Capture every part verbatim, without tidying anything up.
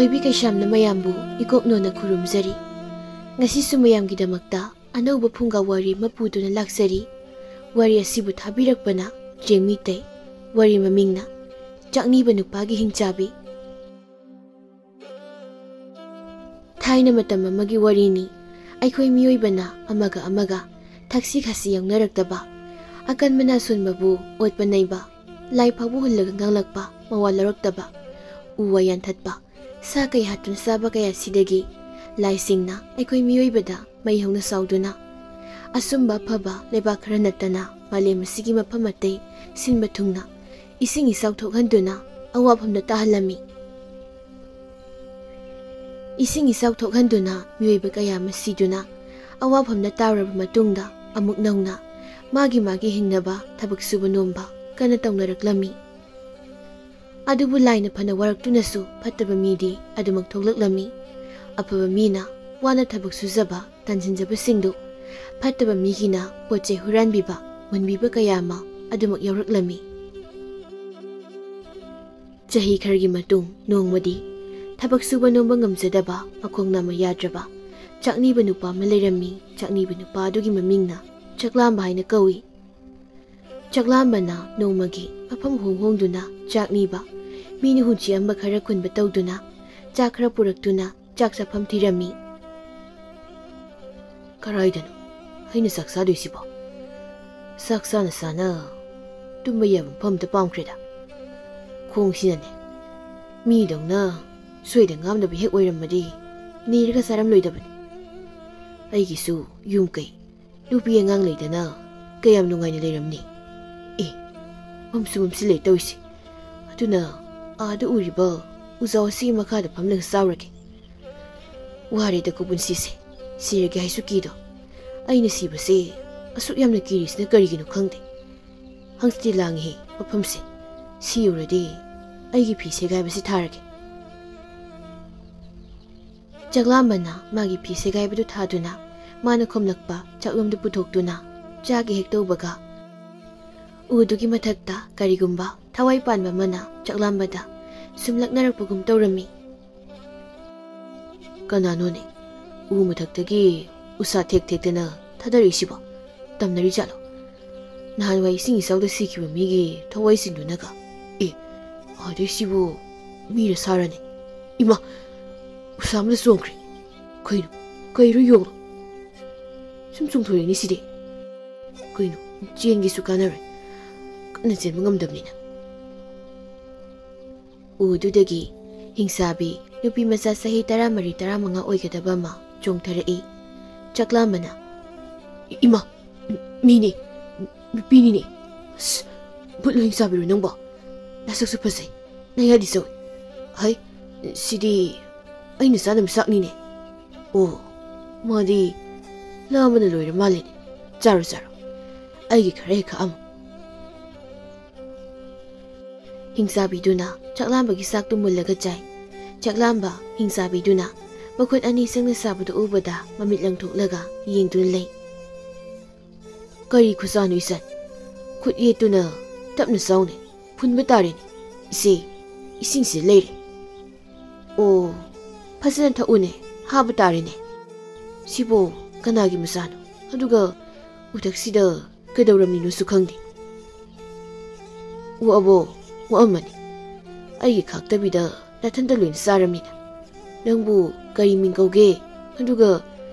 ꯑꯣꯏꯕꯤ ꯀꯩꯁꯥꯝꯅ ꯃꯌꯥꯝꯕꯨ ꯏꯀꯣꯛ ꯅꯣꯟꯅ ꯈꯨꯔꯨꯝꯖꯔꯤ꯫ ꯉꯁꯤꯁꯨ ꯃꯌꯥꯝꯒꯤꯗꯃꯛꯇ ꯑꯅꯧꯕ ꯐꯨꯡꯒꯥ ꯋꯥꯔꯤ ꯑꯃ ꯄꯨꯗꯨꯅ ꯂꯥꯛꯆꯔꯤ꯫ ꯋꯥꯔꯤ ꯑꯁꯤꯕꯨ ꯊꯥꯕꯤꯔꯛꯄꯅ ꯆꯦꯡꯃꯤꯇꯩ꯫ ꯋꯥꯔꯤ ꯃꯃꯤꯡꯅ ꯆꯥꯛꯅꯤꯕ ꯅꯨꯄꯥꯒꯤ ꯍꯤꯡꯆꯥꯕꯤ꯫ ꯊꯥꯏꯅ ꯃꯇꯝ ꯑꯃꯒꯤ ꯋꯥꯔꯤꯅꯤ꯫ ꯑꯩꯈꯣꯏ ꯃꯤꯑꯣꯏꯕꯅ ꯑꯃꯒ ꯑꯃꯒ ꯊꯛꯁꯤ ꯈꯥꯁꯤ ꯌꯥꯎꯅꯔꯛꯇꯕ, ꯑꯀꯟꯕꯅ ꯑꯁꯣꯟꯕꯕꯨ ꯑꯣꯠꯄ ꯅꯩꯕ, ꯂꯥꯏ ꯐꯥꯎꯕ ꯍꯨꯜꯂꯒ ꯉꯥꯡꯂꯛꯄ, ꯃꯋꯥ ꯂꯧꯔꯛꯇꯕ, ꯎ ꯋꯥ ꯌꯥꯟꯊꯠꯄ, ꯁꯥ ꯀꯩ ꯍꯥꯠꯇꯨꯅ ꯆꯥꯕ ꯀꯌꯥꯁꯤꯗꯒꯤ ꯂꯥꯏꯁꯤꯡꯅ ꯑꯩꯈꯣꯏ ꯃꯤꯑꯣꯏꯕꯗ ꯃꯩ ꯍꯧꯅ ꯁꯥꯎꯗꯨꯅ, ꯑꯆꯨꯝꯕ ꯑꯐꯕ ꯂꯩꯕꯥꯛ ꯈꯔ ꯅꯠꯇꯅ ꯃꯥꯂꯦꯝ ꯑꯁꯤꯒꯤ ꯃꯐꯝ ꯑꯇꯩ ꯁꯤꯟꯕ ꯊꯨꯡꯅ ꯏꯁꯤꯡ ꯏꯆꯥꯎ ꯊꯣꯛꯍꯟꯗꯨꯅ ꯑꯋꯥꯐꯝꯗ ꯇꯥꯍꯜꯂꯝꯃꯤ꯫ ꯏꯁꯤꯡ ꯏꯆꯥꯎ ꯊꯣꯛꯍꯟꯗꯨꯅ ꯃꯤꯑꯣꯏꯕ ꯀꯌꯥ ꯑꯃ ꯁꯤꯗꯨꯅ ꯑꯋꯥꯐꯝꯗ ꯇꯥꯔꯕ ꯃꯇꯨꯡꯗ, ꯑꯃꯨꯛ ꯅꯧꯅ ꯃꯥꯒꯤ ꯃꯥꯒꯤ ꯍꯤꯡꯅꯕ ꯊꯕꯛ ꯁꯨꯕ ꯅꯣꯝꯕ ꯀꯟꯅ ꯇꯧꯅꯔꯛꯂꯝꯃꯤ꯫ ꯑꯗꯨꯕꯨ ꯂꯥꯏꯅ ꯐꯅ ꯋꯥꯔꯛꯇꯨꯅꯁꯨ ꯐꯠꯇꯕ ꯃꯤꯗꯤ ꯑꯗꯨꯃꯛ ꯊꯣꯛꯂꯛꯂꯝꯃꯤ꯫ ꯑꯐꯕ ꯃꯤꯅ ꯋꯥꯅ ꯊꯕꯛ ꯁꯨꯖꯕ, ꯇꯥꯟꯁꯤꯟꯖꯕꯁꯤꯡꯗꯨ ꯐꯠꯇꯕ ꯃꯤꯒꯤꯅ ꯄꯣꯠ ꯆꯩ ꯍꯨꯔꯥꯟꯕꯤꯕ, ꯃꯨꯟꯕꯤꯕ ꯀꯌꯥ ꯑꯃ ꯑꯗꯨꯃꯛ ꯌꯥꯎꯔꯛꯂꯝꯃꯤ꯫ ꯆꯍꯤ ꯈꯔꯒꯤ ꯃꯇꯨꯡ ꯅꯣꯡꯃꯗꯤ ꯊꯕꯛ ꯁꯨꯕ ꯅꯣꯝꯕ ꯉꯝꯖꯗꯕ, ꯃꯈꯣꯡ ꯅꯥꯝꯃ ꯌꯥꯗ꯭ꯔꯕ ꯆꯥꯛꯅꯤꯕ ꯅꯨꯄꯥ ꯑꯃ ꯂꯩꯔꯝꯃꯤ꯫ ꯆꯥꯛꯅꯤꯕ ꯅꯨꯄꯥ ꯑꯗꯨꯒꯤ ꯃꯃꯤꯡꯅ ꯆꯥꯛꯂꯥꯝꯕ ꯍꯥꯏꯅ ꯀꯧꯏ꯫ ꯆꯥꯛꯂꯥꯝꯕꯅ ꯅꯣꯡꯃꯒꯤ ꯃꯐꯝ ꯍꯣꯡ ꯍꯣꯡꯗꯨꯅ ꯆꯥꯛꯅꯤꯕ, ꯃꯤꯅ ꯍꯨꯟꯆꯦꯛꯑꯝꯕ ꯈꯔ ꯈꯨꯟꯕ ꯇꯧꯗꯨꯅ ꯆꯥꯛ ꯈꯔ ꯄꯨꯔꯛꯇꯨꯅ ꯆꯥꯛ ꯆꯥꯐꯝ ꯊꯤꯔꯝꯃꯤ꯫ "ꯀꯔꯥꯏꯗꯅꯣ ꯑꯩꯅ ꯆꯥꯛ ꯆꯥꯗꯣꯏꯁꯤꯕꯣ? ꯆꯥꯛ ꯆꯥꯅ ꯆꯥꯅ ꯇꯨꯝꯕ ꯌꯥꯕ ꯃꯐꯝ ꯑꯝꯇ ꯄꯥꯝꯈ꯭ꯔꯦꯗ꯫ ꯈꯣꯡꯁꯤꯅꯅꯦ, ꯃꯤꯗꯧꯅ ꯁꯣꯏꯗ ꯉꯥꯝꯗꯕ ꯍꯦꯛ ꯑꯣꯏꯔꯝꯃꯗꯤ ꯅꯤꯔꯒ ꯆꯥꯔꯝꯂꯣꯏꯗꯕꯅꯤ꯫ ꯑꯩꯒꯤꯁꯨ ꯌꯨꯝ ꯀꯩ, ꯅꯨꯄꯤ ꯑꯉꯥꯡ ꯂꯩꯗꯅ ꯀꯌꯥꯝ ꯅꯨꯡꯉꯥꯏꯅ ꯂꯩꯔꯝꯅꯤ꯫ ꯑꯦ, ꯃꯝꯁꯨ ꯃꯝꯁꯤꯜꯂꯦ ꯇꯧꯔꯤꯁꯦ꯫ ꯑꯗꯨꯅ ꯑꯥꯗ ꯎꯔꯤꯕ ꯎꯖꯥꯎ ꯑꯁꯤꯒꯤ ꯃꯈꯥꯗ ꯐꯝꯂꯒ ꯆꯥꯎꯔꯒꯦ꯫ ꯋꯥꯔꯦꯗꯀꯣ ꯄꯨꯟꯁꯤꯁꯦ, ꯁꯤꯔꯒꯦ ꯍꯥꯏꯁꯨ ꯀꯤꯗꯣ꯫ ꯑꯩꯅ ꯁꯤꯕꯁꯦ ꯑꯁꯨꯛ ꯌꯥꯝꯅ ꯀꯤꯔꯤꯁꯤꯅ ꯀꯔꯤꯒꯤꯅꯣ ꯈꯪꯗꯦ꯫ ꯍꯪꯆꯤꯠꯇꯤ ꯂꯥꯡꯉꯤꯍꯦ ꯃꯐꯝꯁꯦ꯫ ꯁꯤꯔꯨꯔꯗꯤ ꯑꯩꯒꯤ ꯐꯤ ꯁꯦꯒꯥꯏꯕꯁꯤ ꯊꯥꯔꯒꯦ꯫" ꯆꯥꯛꯂꯥꯝꯕꯅ ꯃꯥꯒꯤ ꯐꯤ ꯁꯦꯒꯥꯏꯕꯗꯨ ꯊꯥꯗꯨꯅ ꯃꯥꯅ ꯈꯣꯝꯂꯛꯄ ꯆꯥꯛꯂꯨꯝꯗꯨ ꯄꯨꯊꯣꯛꯇꯨꯅ ꯆꯥꯒꯦ ꯍꯦꯛ ꯇꯧꯕꯒ, ꯎꯗꯨꯒꯤ ꯃꯊꯛꯇ ꯀꯔꯤꯒꯨꯝꯕ ꯊꯋꯥꯏ ꯄꯥꯟꯕ ꯑꯃꯅ ꯆꯥꯛꯂꯥꯝꯕꯗ ꯁꯨꯝꯂꯛꯅꯔꯛꯄꯒꯨꯝ ꯇꯧꯔꯝꯃꯤ꯫ ꯀꯅꯥꯅꯣꯅꯦ? ꯎ ꯃꯊꯛꯇꯒꯤ ꯎꯁꯥ ꯊꯦꯛ ꯊꯦꯛꯇꯅ ꯊꯥꯗꯔꯛꯏꯁꯤꯕꯣ? ꯇꯝꯅꯔꯤ ꯖꯥꯠꯂꯣ? ꯅꯍꯥꯟꯋꯥꯏ ꯏꯁꯤꯡ ꯏꯆꯥꯎꯗ ꯁꯤꯈꯤꯕ ꯃꯤꯒꯤ ꯊꯋꯥꯏꯁꯤꯡꯗꯨꯅꯒ꯫ ꯑꯦ, ꯑꯗꯩꯁꯤꯕꯨ ꯃꯤꯔ ꯁꯥꯔꯅꯦ? ꯏꯃꯥ! ꯎꯁꯥ ꯑꯃꯗ ꯆꯣꯡꯈ꯭ꯔꯦ꯫ ꯀꯩꯅꯣ? ꯀꯩꯔꯣ ꯌꯣꯡꯂꯣ? ꯁꯨꯝ ꯆꯣꯡꯊꯣꯔꯛꯏꯅꯦ ꯁꯤꯗꯤ꯫ ꯀꯩꯅꯣ? ꯆꯦꯟꯒꯦꯁꯨ ꯀꯥꯟꯅꯔꯣꯏ꯫ ꯀꯟꯅ ꯆꯦꯟꯕ ꯉꯝꯗꯕꯅꯤꯅ꯫ ꯎꯗꯨꯗꯒꯤ ꯍꯤꯡꯁꯥꯕꯤ ꯅꯨꯄꯤ ꯃꯆꯥ ꯆꯍꯤ ꯇꯔꯥꯃꯔꯤ ꯇꯔꯥꯃꯉꯥ ꯑꯣꯏꯒꯗꯕ ꯑꯃ ꯆꯣꯡꯊꯔꯛꯏ꯫ ꯆꯥꯛꯂꯥꯝꯕꯅ, "ꯏꯃꯥ! ꯃꯤꯅꯤ! ꯅꯨꯄꯤꯅꯤꯅꯦ! ꯑꯁ! ꯚꯨꯠꯂꯣ ꯍꯤꯡꯁꯥꯕꯤꯔꯣ ꯅꯪꯕꯣ? ꯅꯁꯛꯁꯨ ꯐꯖꯩ, ꯅꯌꯥꯗꯤ ꯆꯧꯏ꯫ ꯍꯩ, ꯁꯤꯗꯤ ꯑꯩꯅ ꯆꯥꯅꯕ ꯆꯥꯛꯅꯤꯅꯦ꯫ ꯑꯣ, ꯃꯥꯗꯤ ꯂꯥꯝꯕꯅ ꯂꯣꯏꯔ ꯃꯥꯜꯂꯦꯅꯦ꯫ ꯆꯥꯔꯣ, ꯆꯥꯔꯣ꯫ ꯑꯩꯒꯤ ꯈꯔ ꯍꯦꯛ ꯈꯥꯛꯑꯝꯃꯨ꯫" ꯍꯤꯡꯆꯥꯕꯤꯗꯨꯅ ꯆꯥꯛꯂꯥꯝꯕꯒꯤ ꯆꯥꯛꯇꯨ ꯃꯨꯜꯂꯒ ꯆꯥꯏ꯫ ꯆꯥꯛꯂꯥꯝꯕ ꯍꯤꯡꯆꯥꯕꯤꯗꯨꯅ ꯃꯈꯨꯠ ꯑꯅꯤ ꯁꯪꯅ ꯁꯥꯕꯗꯨ ꯎꯕꯗ ꯃꯃꯤꯠ ꯂꯪꯊꯣꯛꯂꯒ ꯌꯦꯡꯗꯨꯅ ꯂꯩ꯫ "ꯀꯔꯤ ꯈꯨꯆꯥꯅꯣ ꯏꯆꯟ? ꯈꯨꯠ ꯌꯦꯠꯇꯨꯅ ꯇꯞꯅ ꯆꯥꯎꯅꯦ꯫ ꯐꯨꯟꯕ ꯇꯥꯔꯦꯅꯦ꯫ ꯏꯆꯦ, ꯏꯁꯤꯡꯁꯤꯗ ꯂꯩꯔꯦ꯫ ꯑꯣ, ꯐꯖꯅ ꯊꯛꯎꯅꯦ, ꯍꯥꯕ ꯇꯥꯔꯦꯅꯦ꯫ ꯁꯤꯕꯨ ꯀꯅꯥꯒꯤ ꯃꯆꯥꯅꯣ? ꯑꯗꯨꯒ ꯎꯊꯛꯁꯤꯗ ꯀꯩꯗꯧꯔꯝꯃꯤꯅꯣꯁꯨ ꯈꯪꯗꯦ꯫" "ꯋꯥꯕꯣ, ꯋꯥꯑꯝꯃꯅꯤ꯫ ꯑꯩꯒꯤ ꯈꯥꯛꯇꯕꯤꯗ ꯅꯊꯟꯇ ꯂꯣꯏꯅ ꯆꯥꯔꯝꯃꯤꯅ꯫ ꯅꯪꯕꯨ ꯀꯔꯤ ꯃꯤꯡ ꯀꯧꯒꯦ? ꯑꯗꯨꯒ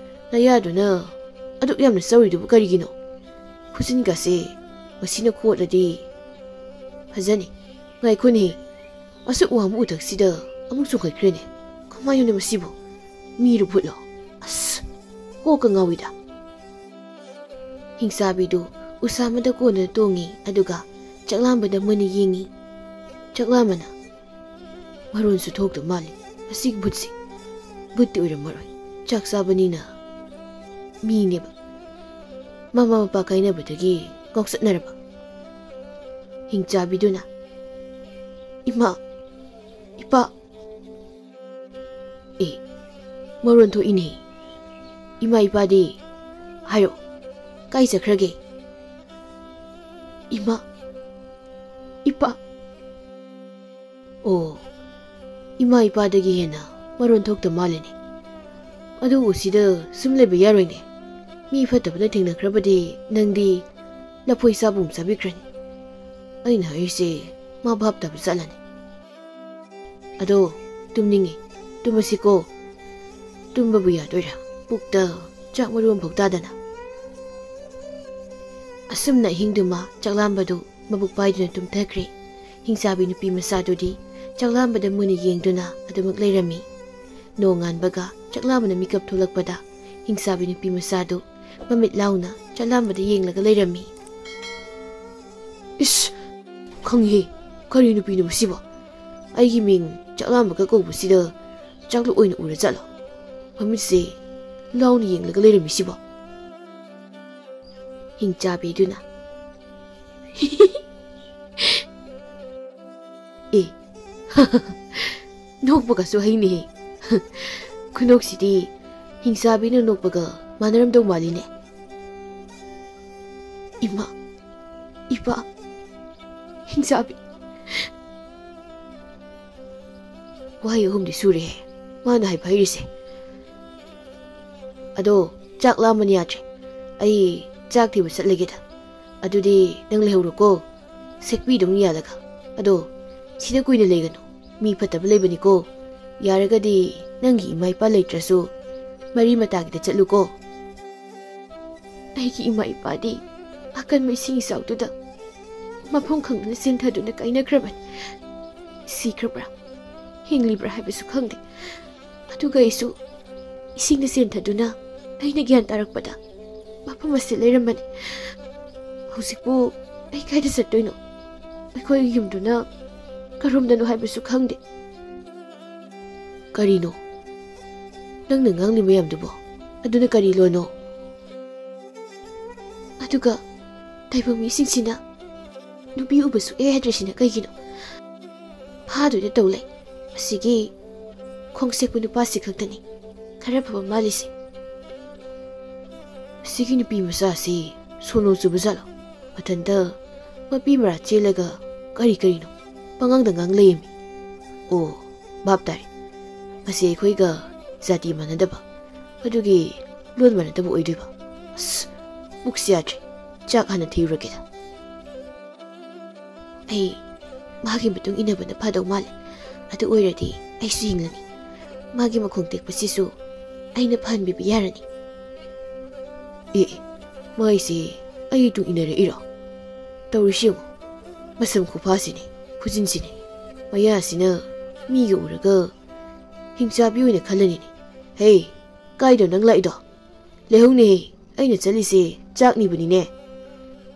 ꯅꯌꯥꯗꯨꯅ ꯑꯗꯨꯛ ꯌꯥꯝꯅ ꯆꯧꯔꯤꯗꯨꯕꯨ ꯀꯔꯤꯒꯤꯅꯣ? ꯈꯨꯖꯤꯟꯒꯁꯦ ꯃꯁꯤꯅ ꯈꯣꯠꯂꯗꯤ ꯐꯖꯅꯤ꯫ ꯉꯥꯏꯈꯣꯅꯦ, ꯑꯁꯨꯛ ꯋꯥꯡꯕ ꯎꯊꯛꯁꯤꯗ ꯑꯃꯨꯛ ꯆꯣꯡꯈꯠꯈ꯭ꯔꯦꯅꯦ꯫ ꯀꯃꯥꯏꯅꯅꯣ ꯃꯁꯤꯕꯨ? ꯃꯤꯔꯣ ꯚꯨꯠꯂꯣ? ꯑꯁ, ꯀꯣꯛꯀ ꯉꯥꯎꯏꯗ꯫" ꯍꯤꯡꯆꯥꯕꯤꯗꯨ ꯎꯁꯥ ꯑꯃꯗ ꯀꯣꯟꯅ ꯇꯣꯡꯉꯤ, ꯑꯗꯨꯒ ꯆꯥꯛꯂꯥꯝꯕꯗ ꯃꯨꯟꯅ ꯌꯦꯡꯉꯤ꯫ ꯆꯥꯛꯂꯥꯝꯕꯅ, "ꯃꯔꯣꯟꯁꯨ ꯊꯣꯛꯇ ꯃꯥꯜꯂꯤ ꯃꯁꯤꯒꯤ ꯚꯨꯠꯁꯤ꯫ ꯚꯨꯠꯇꯤ ꯑꯣꯏꯔꯝꯃꯔꯣꯏ, ꯆꯥꯛ ꯆꯥꯕꯅꯤꯅ ꯃꯤꯅꯦꯕ꯫ ꯃꯃꯥ ꯃꯄꯥ ꯀꯥꯏꯅꯕꯗꯒꯤ ꯉꯥꯎꯆꯠꯅꯔꯕ꯫" ꯍꯤꯡꯆꯥꯕꯤꯗꯨꯅ, "ꯏꯃꯥ, ꯏꯄꯥ꯫" "ꯑꯦ, ꯃꯔꯣꯟ ꯊꯣꯛꯏꯅꯦ꯫ ꯏꯃꯥ ꯏꯄꯥꯗꯤ? ꯍꯥꯏꯔꯛꯑꯣ, ꯀꯥꯏ ꯆꯠꯈ꯭ꯔꯒꯦ?" "ꯏꯃꯥ, ꯏꯄꯥ꯫" "ꯑꯣ, ꯏꯃꯥ ꯏꯄꯥꯗꯒꯤ ꯍꯦꯟꯅ ꯃꯔꯣꯟ ꯊꯣꯛꯇ ꯃꯥꯜꯂꯦꯅꯦ꯫ ꯑꯗꯨꯕꯨ ꯁꯤꯗ ꯁꯨꯝ ꯂꯩꯕ ꯌꯥꯔꯣꯏꯅꯦ꯫ ꯃꯤ ꯐꯠꯇꯕꯅ ꯊꯦꯡꯅꯈ꯭ꯔꯕꯗꯤ ꯅꯪꯗꯤ ꯂꯐꯣꯏ ꯆꯥꯕꯒꯨꯝ ꯆꯥꯕꯤꯈ꯭ꯔꯅꯤ꯫ ꯑꯩꯅ ꯍꯥꯏꯔꯤꯁꯦ ꯃꯥ ꯚꯥꯞ ꯇꯥꯕ ꯆꯠꯂꯅꯤ꯫ ꯑꯗꯣ ꯇꯨꯝꯅꯤꯡꯉꯤ, ꯇꯨꯝꯃꯁꯤꯀꯣ꯫ ꯇꯨꯝꯕꯕꯨ ꯌꯥꯗꯣꯏꯔꯥ? ꯄꯨꯛꯇ ꯆꯥꯛ ꯃꯔꯨ ꯑꯃꯐꯥꯎ ꯇꯥꯗꯅ꯫ ꯑꯁꯨꯝꯅ ꯑꯍꯤꯡꯗꯨꯃ ꯆꯥꯛꯂꯥꯝꯕꯗꯨ ꯃꯕꯨꯛ ꯄꯥꯏꯗꯨꯅ ꯇꯨꯝꯊꯈ꯭ꯔꯦ꯫ ꯍꯤꯡꯆꯥꯕꯤ ꯅꯨꯄꯤ ꯃꯆꯥꯗꯨꯗꯤ ꯆꯥꯛꯂꯥꯝꯕꯗ ꯃꯨꯟꯅ ꯌꯦꯡꯗꯨꯅ ꯑꯗꯨꯃꯛ ꯂꯩꯔꯝꯃꯤ꯫ ꯅꯣꯡꯉꯥꯟꯕꯒ ꯆꯥꯛꯂꯥꯝꯕꯅ ꯃꯤꯀꯞ ꯊꯣꯛꯂꯛꯄꯗ ꯍꯤꯡꯆꯥꯕꯤ ꯅꯨꯄꯤ ꯃꯆꯥꯗꯨ ꯃꯃꯤꯠ ꯂꯥꯎꯅ ꯆꯥꯛꯂꯥꯝꯕꯗ ꯌꯦꯡꯂꯒ ꯂꯩꯔꯝꯃꯤ꯫ ꯏꯁ! ꯈꯪꯉꯤꯍꯦ꯫ ꯀꯔꯤ ꯅꯨꯄꯤꯅꯣ ꯃꯁꯤꯕꯣ? ꯑꯩꯒꯤ ꯃꯤꯡ ꯆꯥꯛꯂꯥꯝꯕꯒ ꯀꯧꯕꯁꯤꯗ ꯆꯥꯛꯂꯨꯛ ꯑꯣꯏꯅ ꯎꯔ ꯖꯥꯠꯂꯣ? ꯃꯃꯤꯠꯁꯦ ꯂꯥꯎꯅ ꯌꯦꯡꯂꯒ ꯂꯩꯔꯝꯃꯤꯁꯤꯕꯣ? ꯍꯤꯡꯆꯥꯕꯤꯗꯨꯅ꯫ ꯑꯦ, ꯅꯣꯛꯄꯒꯁꯨ ꯍꯩꯅꯦꯍꯦ꯫ ꯈꯨꯅꯣꯛꯁꯤꯗꯤ ꯍꯤꯡꯆꯥꯕꯤꯅ ꯅꯣꯛꯄꯒ ꯃꯥꯟꯅꯔꯝꯗꯧ ꯃꯥꯜꯂꯤꯅꯦ꯫ ꯏꯃꯥ, ꯏꯄꯥ, ꯍꯤꯡꯆꯥꯕꯤ꯫ ꯋꯥꯍꯩ ꯑꯍꯨꯝꯗꯤ ꯁꯨꯔꯦꯍꯦ ꯃꯥꯅ ꯍꯥꯏꯕ ꯍꯩꯔꯤꯁꯦ꯫ ꯑꯗꯣ ꯆꯥꯛ ꯂꯥꯝꯃꯅꯤ ꯌꯥꯗ꯭ꯔꯦ, ꯑꯩ ꯆꯥꯛ ꯊꯤꯕ ꯆꯠꯂꯒꯦꯗ꯫ ꯑꯗꯨꯗꯤ ꯅꯪ ꯂꯩꯍꯧꯔꯣꯀꯣ, ꯁꯦꯛꯄꯤꯗꯧꯅ ꯌꯥꯜꯂꯒ꯫ ꯑꯗꯣ ꯁꯤꯗ ꯀꯨꯏꯅ ꯂꯩꯒꯅꯨ, ꯃꯤ ꯐꯠꯇꯕ ꯂꯩꯕꯅꯤꯀꯣ꯫ ꯌꯥꯔꯒꯗꯤ ꯅꯪꯒꯤ ꯏꯃꯥ ꯏꯄꯥ ꯂꯩꯇ꯭ꯔꯁꯨ ꯃꯔꯤ ꯃꯇꯥꯒꯤꯗ ꯆꯠꯂꯨꯀꯣ꯫ ꯑꯩꯒꯤ ꯏꯃꯥ ꯏꯄꯥꯗꯤ ꯑꯀꯟꯕ ꯏꯁꯤꯡ ꯏꯆꯥꯎꯗꯨꯗ ꯃꯐꯝ ꯈꯪꯗꯅ ꯆꯦꯟꯊꯗꯨꯅ ꯀꯥꯏꯅꯈ꯭ꯔꯕꯅꯤ꯫ ꯁꯤꯈ꯭ꯔꯕ꯭ꯔꯥ, ꯍꯤꯡꯂꯤꯕ꯭ꯔꯥ ꯍꯥꯏꯕꯁꯨ ꯈꯪꯗꯦ꯫ ꯑꯗꯨꯒ ꯑꯩꯁꯨ ꯏꯁꯤꯡꯗ ꯆꯦꯟꯊꯗꯨꯅ ꯑꯩꯅ ꯒ꯭ꯌꯥꯟ ꯇꯥꯔꯛꯄꯗ ꯃꯐꯝ ꯑꯁꯤ ꯂꯩꯔꯝꯕꯅꯤ꯫ ꯍꯧꯖꯤꯛꯄꯨ ꯑꯩ ꯀꯥꯏꯗ ꯆꯠꯇꯣꯏꯅꯣ? ꯑꯩꯈꯣꯏꯒꯤ ꯌꯨꯝꯗꯨꯅ ꯀꯔꯣꯝꯗꯅꯣ ꯍꯥꯏꯕꯁꯨ ꯈꯪꯗꯦ꯫ ꯀꯔꯤꯅꯣ? ꯅꯪꯅ ꯉꯥꯡꯂꯤ ꯃꯌꯥꯝꯗꯨꯕꯣ? ꯑꯗꯨꯅ ꯀꯔꯤ ꯂꯣꯟꯅꯣ? ꯑꯗꯨꯒ ꯇꯥꯏꯕꯪ ꯃꯤꯁꯤꯡꯁꯤꯅ ꯅꯨꯄꯤ ꯎꯕ ꯁꯨꯛꯌꯥ ꯌꯥꯗ꯭ꯔꯤꯁꯤꯅ ꯀꯩꯒꯤꯅꯣ? ꯐꯥꯗꯣꯏꯗ ꯇꯧ ꯂꯩ꯫ ꯑꯁꯤꯒꯤ ꯈꯣꯡꯁꯦꯛꯄ ꯅꯨꯄꯥꯁꯤ ꯈꯛꯇꯅꯤ ꯈꯔ ꯐꯕ ꯃꯥꯜꯂꯤꯁꯦ꯫ ꯑꯁꯤꯒꯤ ꯅꯨꯄꯤ ꯃꯆꯥꯁꯤ ꯁꯣꯅꯣ ꯆꯨꯕ ꯖꯥꯠꯂꯣ? ꯃꯊꯟꯇ ꯃꯄꯤ ꯃꯔꯥ ꯆꯦꯜꯂꯒ ꯀꯔꯤ ꯀꯔꯤꯅꯣ ꯄꯉꯥꯡꯗ ꯉꯥꯡ ꯂꯩꯔꯝꯃꯤ꯫ ꯑꯣ, ꯚꯥꯞ ꯇꯥꯔꯦ꯫ ꯃꯁꯤ ꯑꯩꯈꯣꯏꯒ ꯖꯥꯇꯤ ꯃꯥꯟꯅꯗꯕ ꯑꯗꯨꯒꯤ ꯂꯣꯟ ꯃꯥꯟꯅꯗꯕ ꯑꯣꯏꯗꯣꯏꯕ꯫ ꯑꯁ, ꯄꯨꯛꯁꯤ ꯌꯥꯗ꯭ꯔꯦ꯫ ꯆꯥꯛ ꯍꯥꯟꯅ ꯊꯤꯔꯨꯔꯒꯦꯗ꯫ ꯑꯩ ꯃꯥꯒꯤ ꯃꯇꯨꯡ ꯏꯟꯅꯕꯅ ꯐꯗꯧ ꯃꯥꯜꯂꯦ꯫ ꯑꯗꯨ ꯑꯣꯏꯔꯗꯤ ꯑꯩꯁꯨ ꯍꯤꯡꯂꯅꯤ꯫ ꯃꯥꯒꯤ ꯃꯈꯣꯡ ꯇꯦꯛꯄꯁꯤꯁꯨ ꯑꯩꯅ ꯐꯍꯟꯕꯤꯕ ꯌꯥꯔꯅꯤ꯫ ꯑꯦ, ꯑꯦ, ꯃꯥꯏꯁꯦ ꯑꯩ ꯇꯨꯡ ꯏꯟꯅꯔꯛꯏꯔꯣ? ꯇꯧꯔꯤꯁꯤ ꯌꯦꯡꯉꯨ꯫ ꯃꯁꯝ ꯈꯨꯐꯥꯁꯤꯅꯦ, ꯈꯨꯖꯤꯟꯁꯤꯅꯦ, ꯃꯌꯥꯁꯤꯅ ꯃꯤꯒ ꯎꯔꯒ ꯍꯤꯡꯆꯥꯕꯤ ꯑꯣꯏꯅ ꯈꯜꯂꯅꯤꯅꯦ꯫ ꯍꯦ, ꯀꯥꯏꯗ ꯅꯪ ꯂꯥꯛꯏꯗꯣ? ꯂꯩꯍꯧꯅꯦꯍꯦ, ꯑꯩꯅ ꯆꯠꯂꯤꯁꯦ ꯆꯥꯛ ꯅꯤꯕꯅꯤꯅꯦ꯫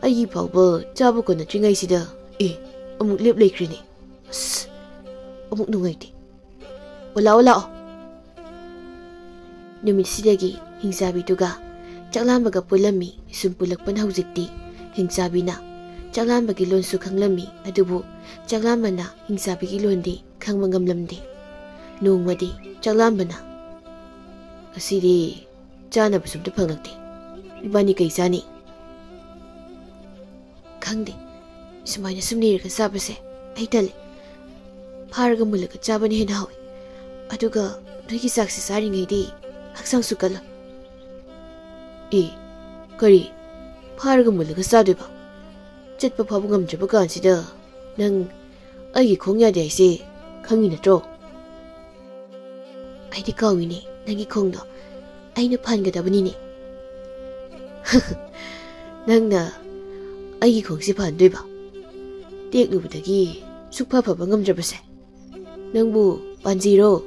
ꯑꯩꯒꯤ ꯐꯥꯎꯕ ꯆꯥꯕ ꯀꯣꯟꯅꯗ꯭ꯔꯤꯉꯩꯁꯤꯗ, ꯑꯦ, ꯑꯃꯨꯛ ꯂꯦꯞ ꯂꯩꯈ꯭ꯔꯦꯅꯦ꯫ ꯑꯁ, ꯑꯃꯨꯛ ꯅꯨꯡꯉꯥꯏꯇꯦ꯫ ꯑꯣ, ꯂꯥꯛꯑꯣ, ꯂꯥꯛꯑꯣ꯫ ꯅꯨꯃꯤꯠꯁꯤꯗꯒꯤ ꯍꯤꯡꯆꯥꯕꯤꯗꯨꯒ ꯆꯥꯛꯂꯥꯝꯕꯒ ꯄꯨꯜꯂꯝꯃꯤ꯫ ꯁꯨꯝ ꯄꯨꯜꯂꯛꯄꯅ ꯍꯧꯖꯤꯛꯇꯤ ꯍꯤꯡꯆꯥꯕꯤꯅ ꯆꯥꯛꯂꯥꯝꯕꯒꯤ ꯂꯣꯟꯁꯨ ꯈꯪꯂꯝꯃꯤ꯫ ꯑꯗꯨꯕꯨ ꯆꯥꯛꯂꯥꯝꯕꯅ ꯍꯤꯡꯆꯥꯕꯤꯒꯤ ꯂꯣꯟꯗꯤ ꯈꯪꯕ ꯉꯝꯂꯝꯗꯦ꯫ ꯅꯣꯡꯃꯗꯤ ꯆꯥꯛꯂꯥꯝꯕꯅ, "ꯉꯁꯤꯗꯤ ꯆꯥꯅꯕꯁꯨ ꯑꯝꯇ ꯐꯪꯂꯛꯇꯦ꯫ ꯏꯕꯥꯅꯤ ꯀꯩ ꯆꯥꯅꯤ?" "ꯈꯪꯗꯦ꯫ ꯁꯨꯃꯥꯏꯅ ꯁꯨꯝ ꯂꯩꯔꯒ ꯆꯥꯕꯁꯦ ꯑꯩ ꯇꯜꯂꯦ꯫ ꯐꯥꯔꯒ ꯃꯨꯜꯂꯒ ꯆꯥꯕꯅ ꯍꯦꯟꯅ ꯍꯥꯎꯏ꯫ ꯑꯗꯨꯒ ꯅꯣꯏꯒꯤ ꯆꯥꯛꯁꯦ ꯆꯥꯔꯤꯉꯩꯗꯤ ꯍꯛꯆꯥꯡꯁꯨ ꯀꯜꯂꯣ꯫" "ꯑꯦ, ꯀꯔꯤ? ꯐꯥꯔꯒ ꯃꯨꯜꯂꯒ ꯆꯥꯗꯣꯏꯕ? ꯆꯠꯄ ꯐꯥꯎꯕ ꯉꯝꯗ꯭ꯔꯕ ꯀꯥꯟꯁꯤꯗ ꯅꯪ ꯑꯩꯒꯤ ꯈꯣꯡ ꯌꯥꯗꯦ ꯍꯥꯏꯁꯦ ꯈꯪꯉꯤ ꯅꯠꯇ꯭ꯔꯣ?" "ꯑꯩꯗꯤ ꯀꯥꯎꯏꯅꯦ, ꯅꯪꯒꯤ ꯈꯣꯡꯗꯣ ꯑꯩꯅ ꯐꯍꯟꯒꯗꯕꯅꯤꯅꯦ꯫" "ꯅꯪꯅ ꯑꯩꯒꯤ ꯈꯣꯡꯁꯦ ꯐꯍꯟꯗꯣꯏꯕ? ꯇꯦꯛꯂꯨꯕꯗꯒꯤ ꯁꯨꯛꯐ ꯐꯕ ꯉꯝꯗ꯭ꯔꯕꯁꯦ? ꯅꯪꯕꯨ ꯄꯥꯟꯖꯤꯔꯣ?"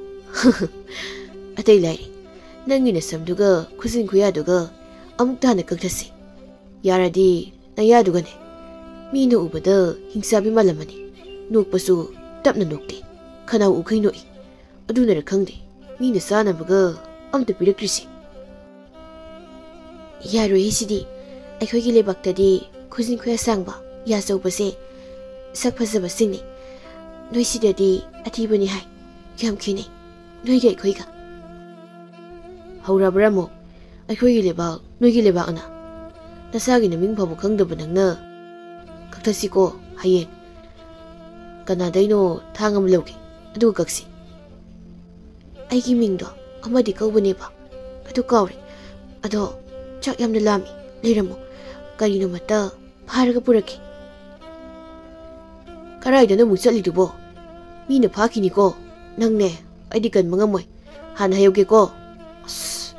"ꯑꯇꯩ ꯂꯥꯏꯔꯤ, ꯅꯪꯒꯤ ꯅꯁꯝꯗꯨꯒ ꯈꯨꯖꯤꯟ ꯈꯨꯌꯥꯗꯨꯒ ꯑꯃꯨꯛ ꯇꯥꯅ ꯀꯛꯊꯠꯁꯤ꯫ ꯌꯥꯔꯗꯤ ꯅꯌꯥꯗꯨꯒꯅꯦ꯫ ꯃꯤꯅ ꯎꯕꯗ ꯍꯤꯡꯆꯥꯕꯤ ꯃꯥꯜꯂꯝꯃꯅꯤ꯫ ꯅꯣꯛꯄꯁꯨ ꯇꯞꯅ ꯅꯣꯛꯇꯦ꯫ ꯈꯅꯥꯎ ꯎꯈꯩ ꯅꯣꯛꯏ꯫ ꯑꯗꯨꯅꯔ ꯈꯪꯗꯦ, ꯃꯤꯅ ꯆꯥꯅꯕꯒ ꯑꯝꯇ ꯄꯤꯔꯛꯇ꯭ꯔꯤꯁꯦ꯫" "ꯌꯥꯔꯣꯏꯍꯦ ꯁꯤꯗꯤ꯫ ꯑꯩꯈꯣꯏꯒꯤ ꯂꯩꯕꯥꯛꯇꯗꯤ ꯈꯨꯖꯤꯟ ꯈꯨꯌꯥ ꯁꯥꯡꯕ, ꯌꯥ ꯆꯧꯕꯁꯦ ꯁꯛ ꯐꯖꯕꯁꯤꯡꯅꯤ꯫ ꯅꯣꯏ ꯁꯤꯗꯗꯤ ꯑꯊꯤꯕꯅꯤ ꯍꯥꯏ꯫ ꯌꯥꯝ ꯈꯦꯠꯅꯩ ꯅꯣꯏꯒ ꯑꯩꯈꯣꯏꯒ꯫" "ꯍꯧꯔꯕ꯭ꯔꯥ ꯑꯃꯨꯛ? ꯑꯩꯈꯣꯏꯒꯤ ꯂꯩꯕꯥꯛ, ꯅꯣꯏꯒꯤ ꯂꯩꯕꯥꯛꯅ? ꯅꯁꯥꯒꯤ ꯅꯃꯤꯡ ꯐꯥꯎꯕ ꯈꯪꯗꯕ ꯅꯪꯅ꯫" "ꯀꯛꯊꯠꯁꯤꯀꯣ ꯍꯌꯦꯡ꯫ ꯀꯅꯥꯗꯩꯅꯣ ꯊꯥꯡ ꯑꯃ ꯂꯧꯒꯦ, ꯑꯗꯨꯒ ꯀꯛꯁꯤ꯫" "ꯑꯩꯒꯤ ꯃꯤꯡꯗꯣ ꯑꯃꯗꯤ ꯀꯧꯕꯅꯦꯕ, ꯑꯗꯨ ꯀꯥꯎꯔꯦ꯫ ꯑꯗꯣ ꯆꯥꯛ ꯌꯥꯝꯅ ꯂꯥꯝꯃꯤ꯫ ꯂꯩꯔꯝꯃꯣ꯫ ꯀꯔꯤꯅꯣꯃꯇ ꯐꯥꯔꯒ ꯄꯨꯔꯛꯀꯦ꯫ ꯀꯔꯥꯏꯗꯅꯣ ꯑꯃꯨꯛ ꯆꯠꯂꯤꯗꯨꯕꯣ? ꯃꯤꯅ ꯐꯥꯈꯤꯅꯤꯀꯣ꯫ ꯅꯪꯅꯦ, ꯑꯩꯗꯤ ꯀꯟꯕ ꯉꯝꯃꯣꯏ꯫ ꯍꯥꯟꯅ ꯍꯥꯏꯍꯧꯒꯦꯀꯣ꯫ ꯑꯁ,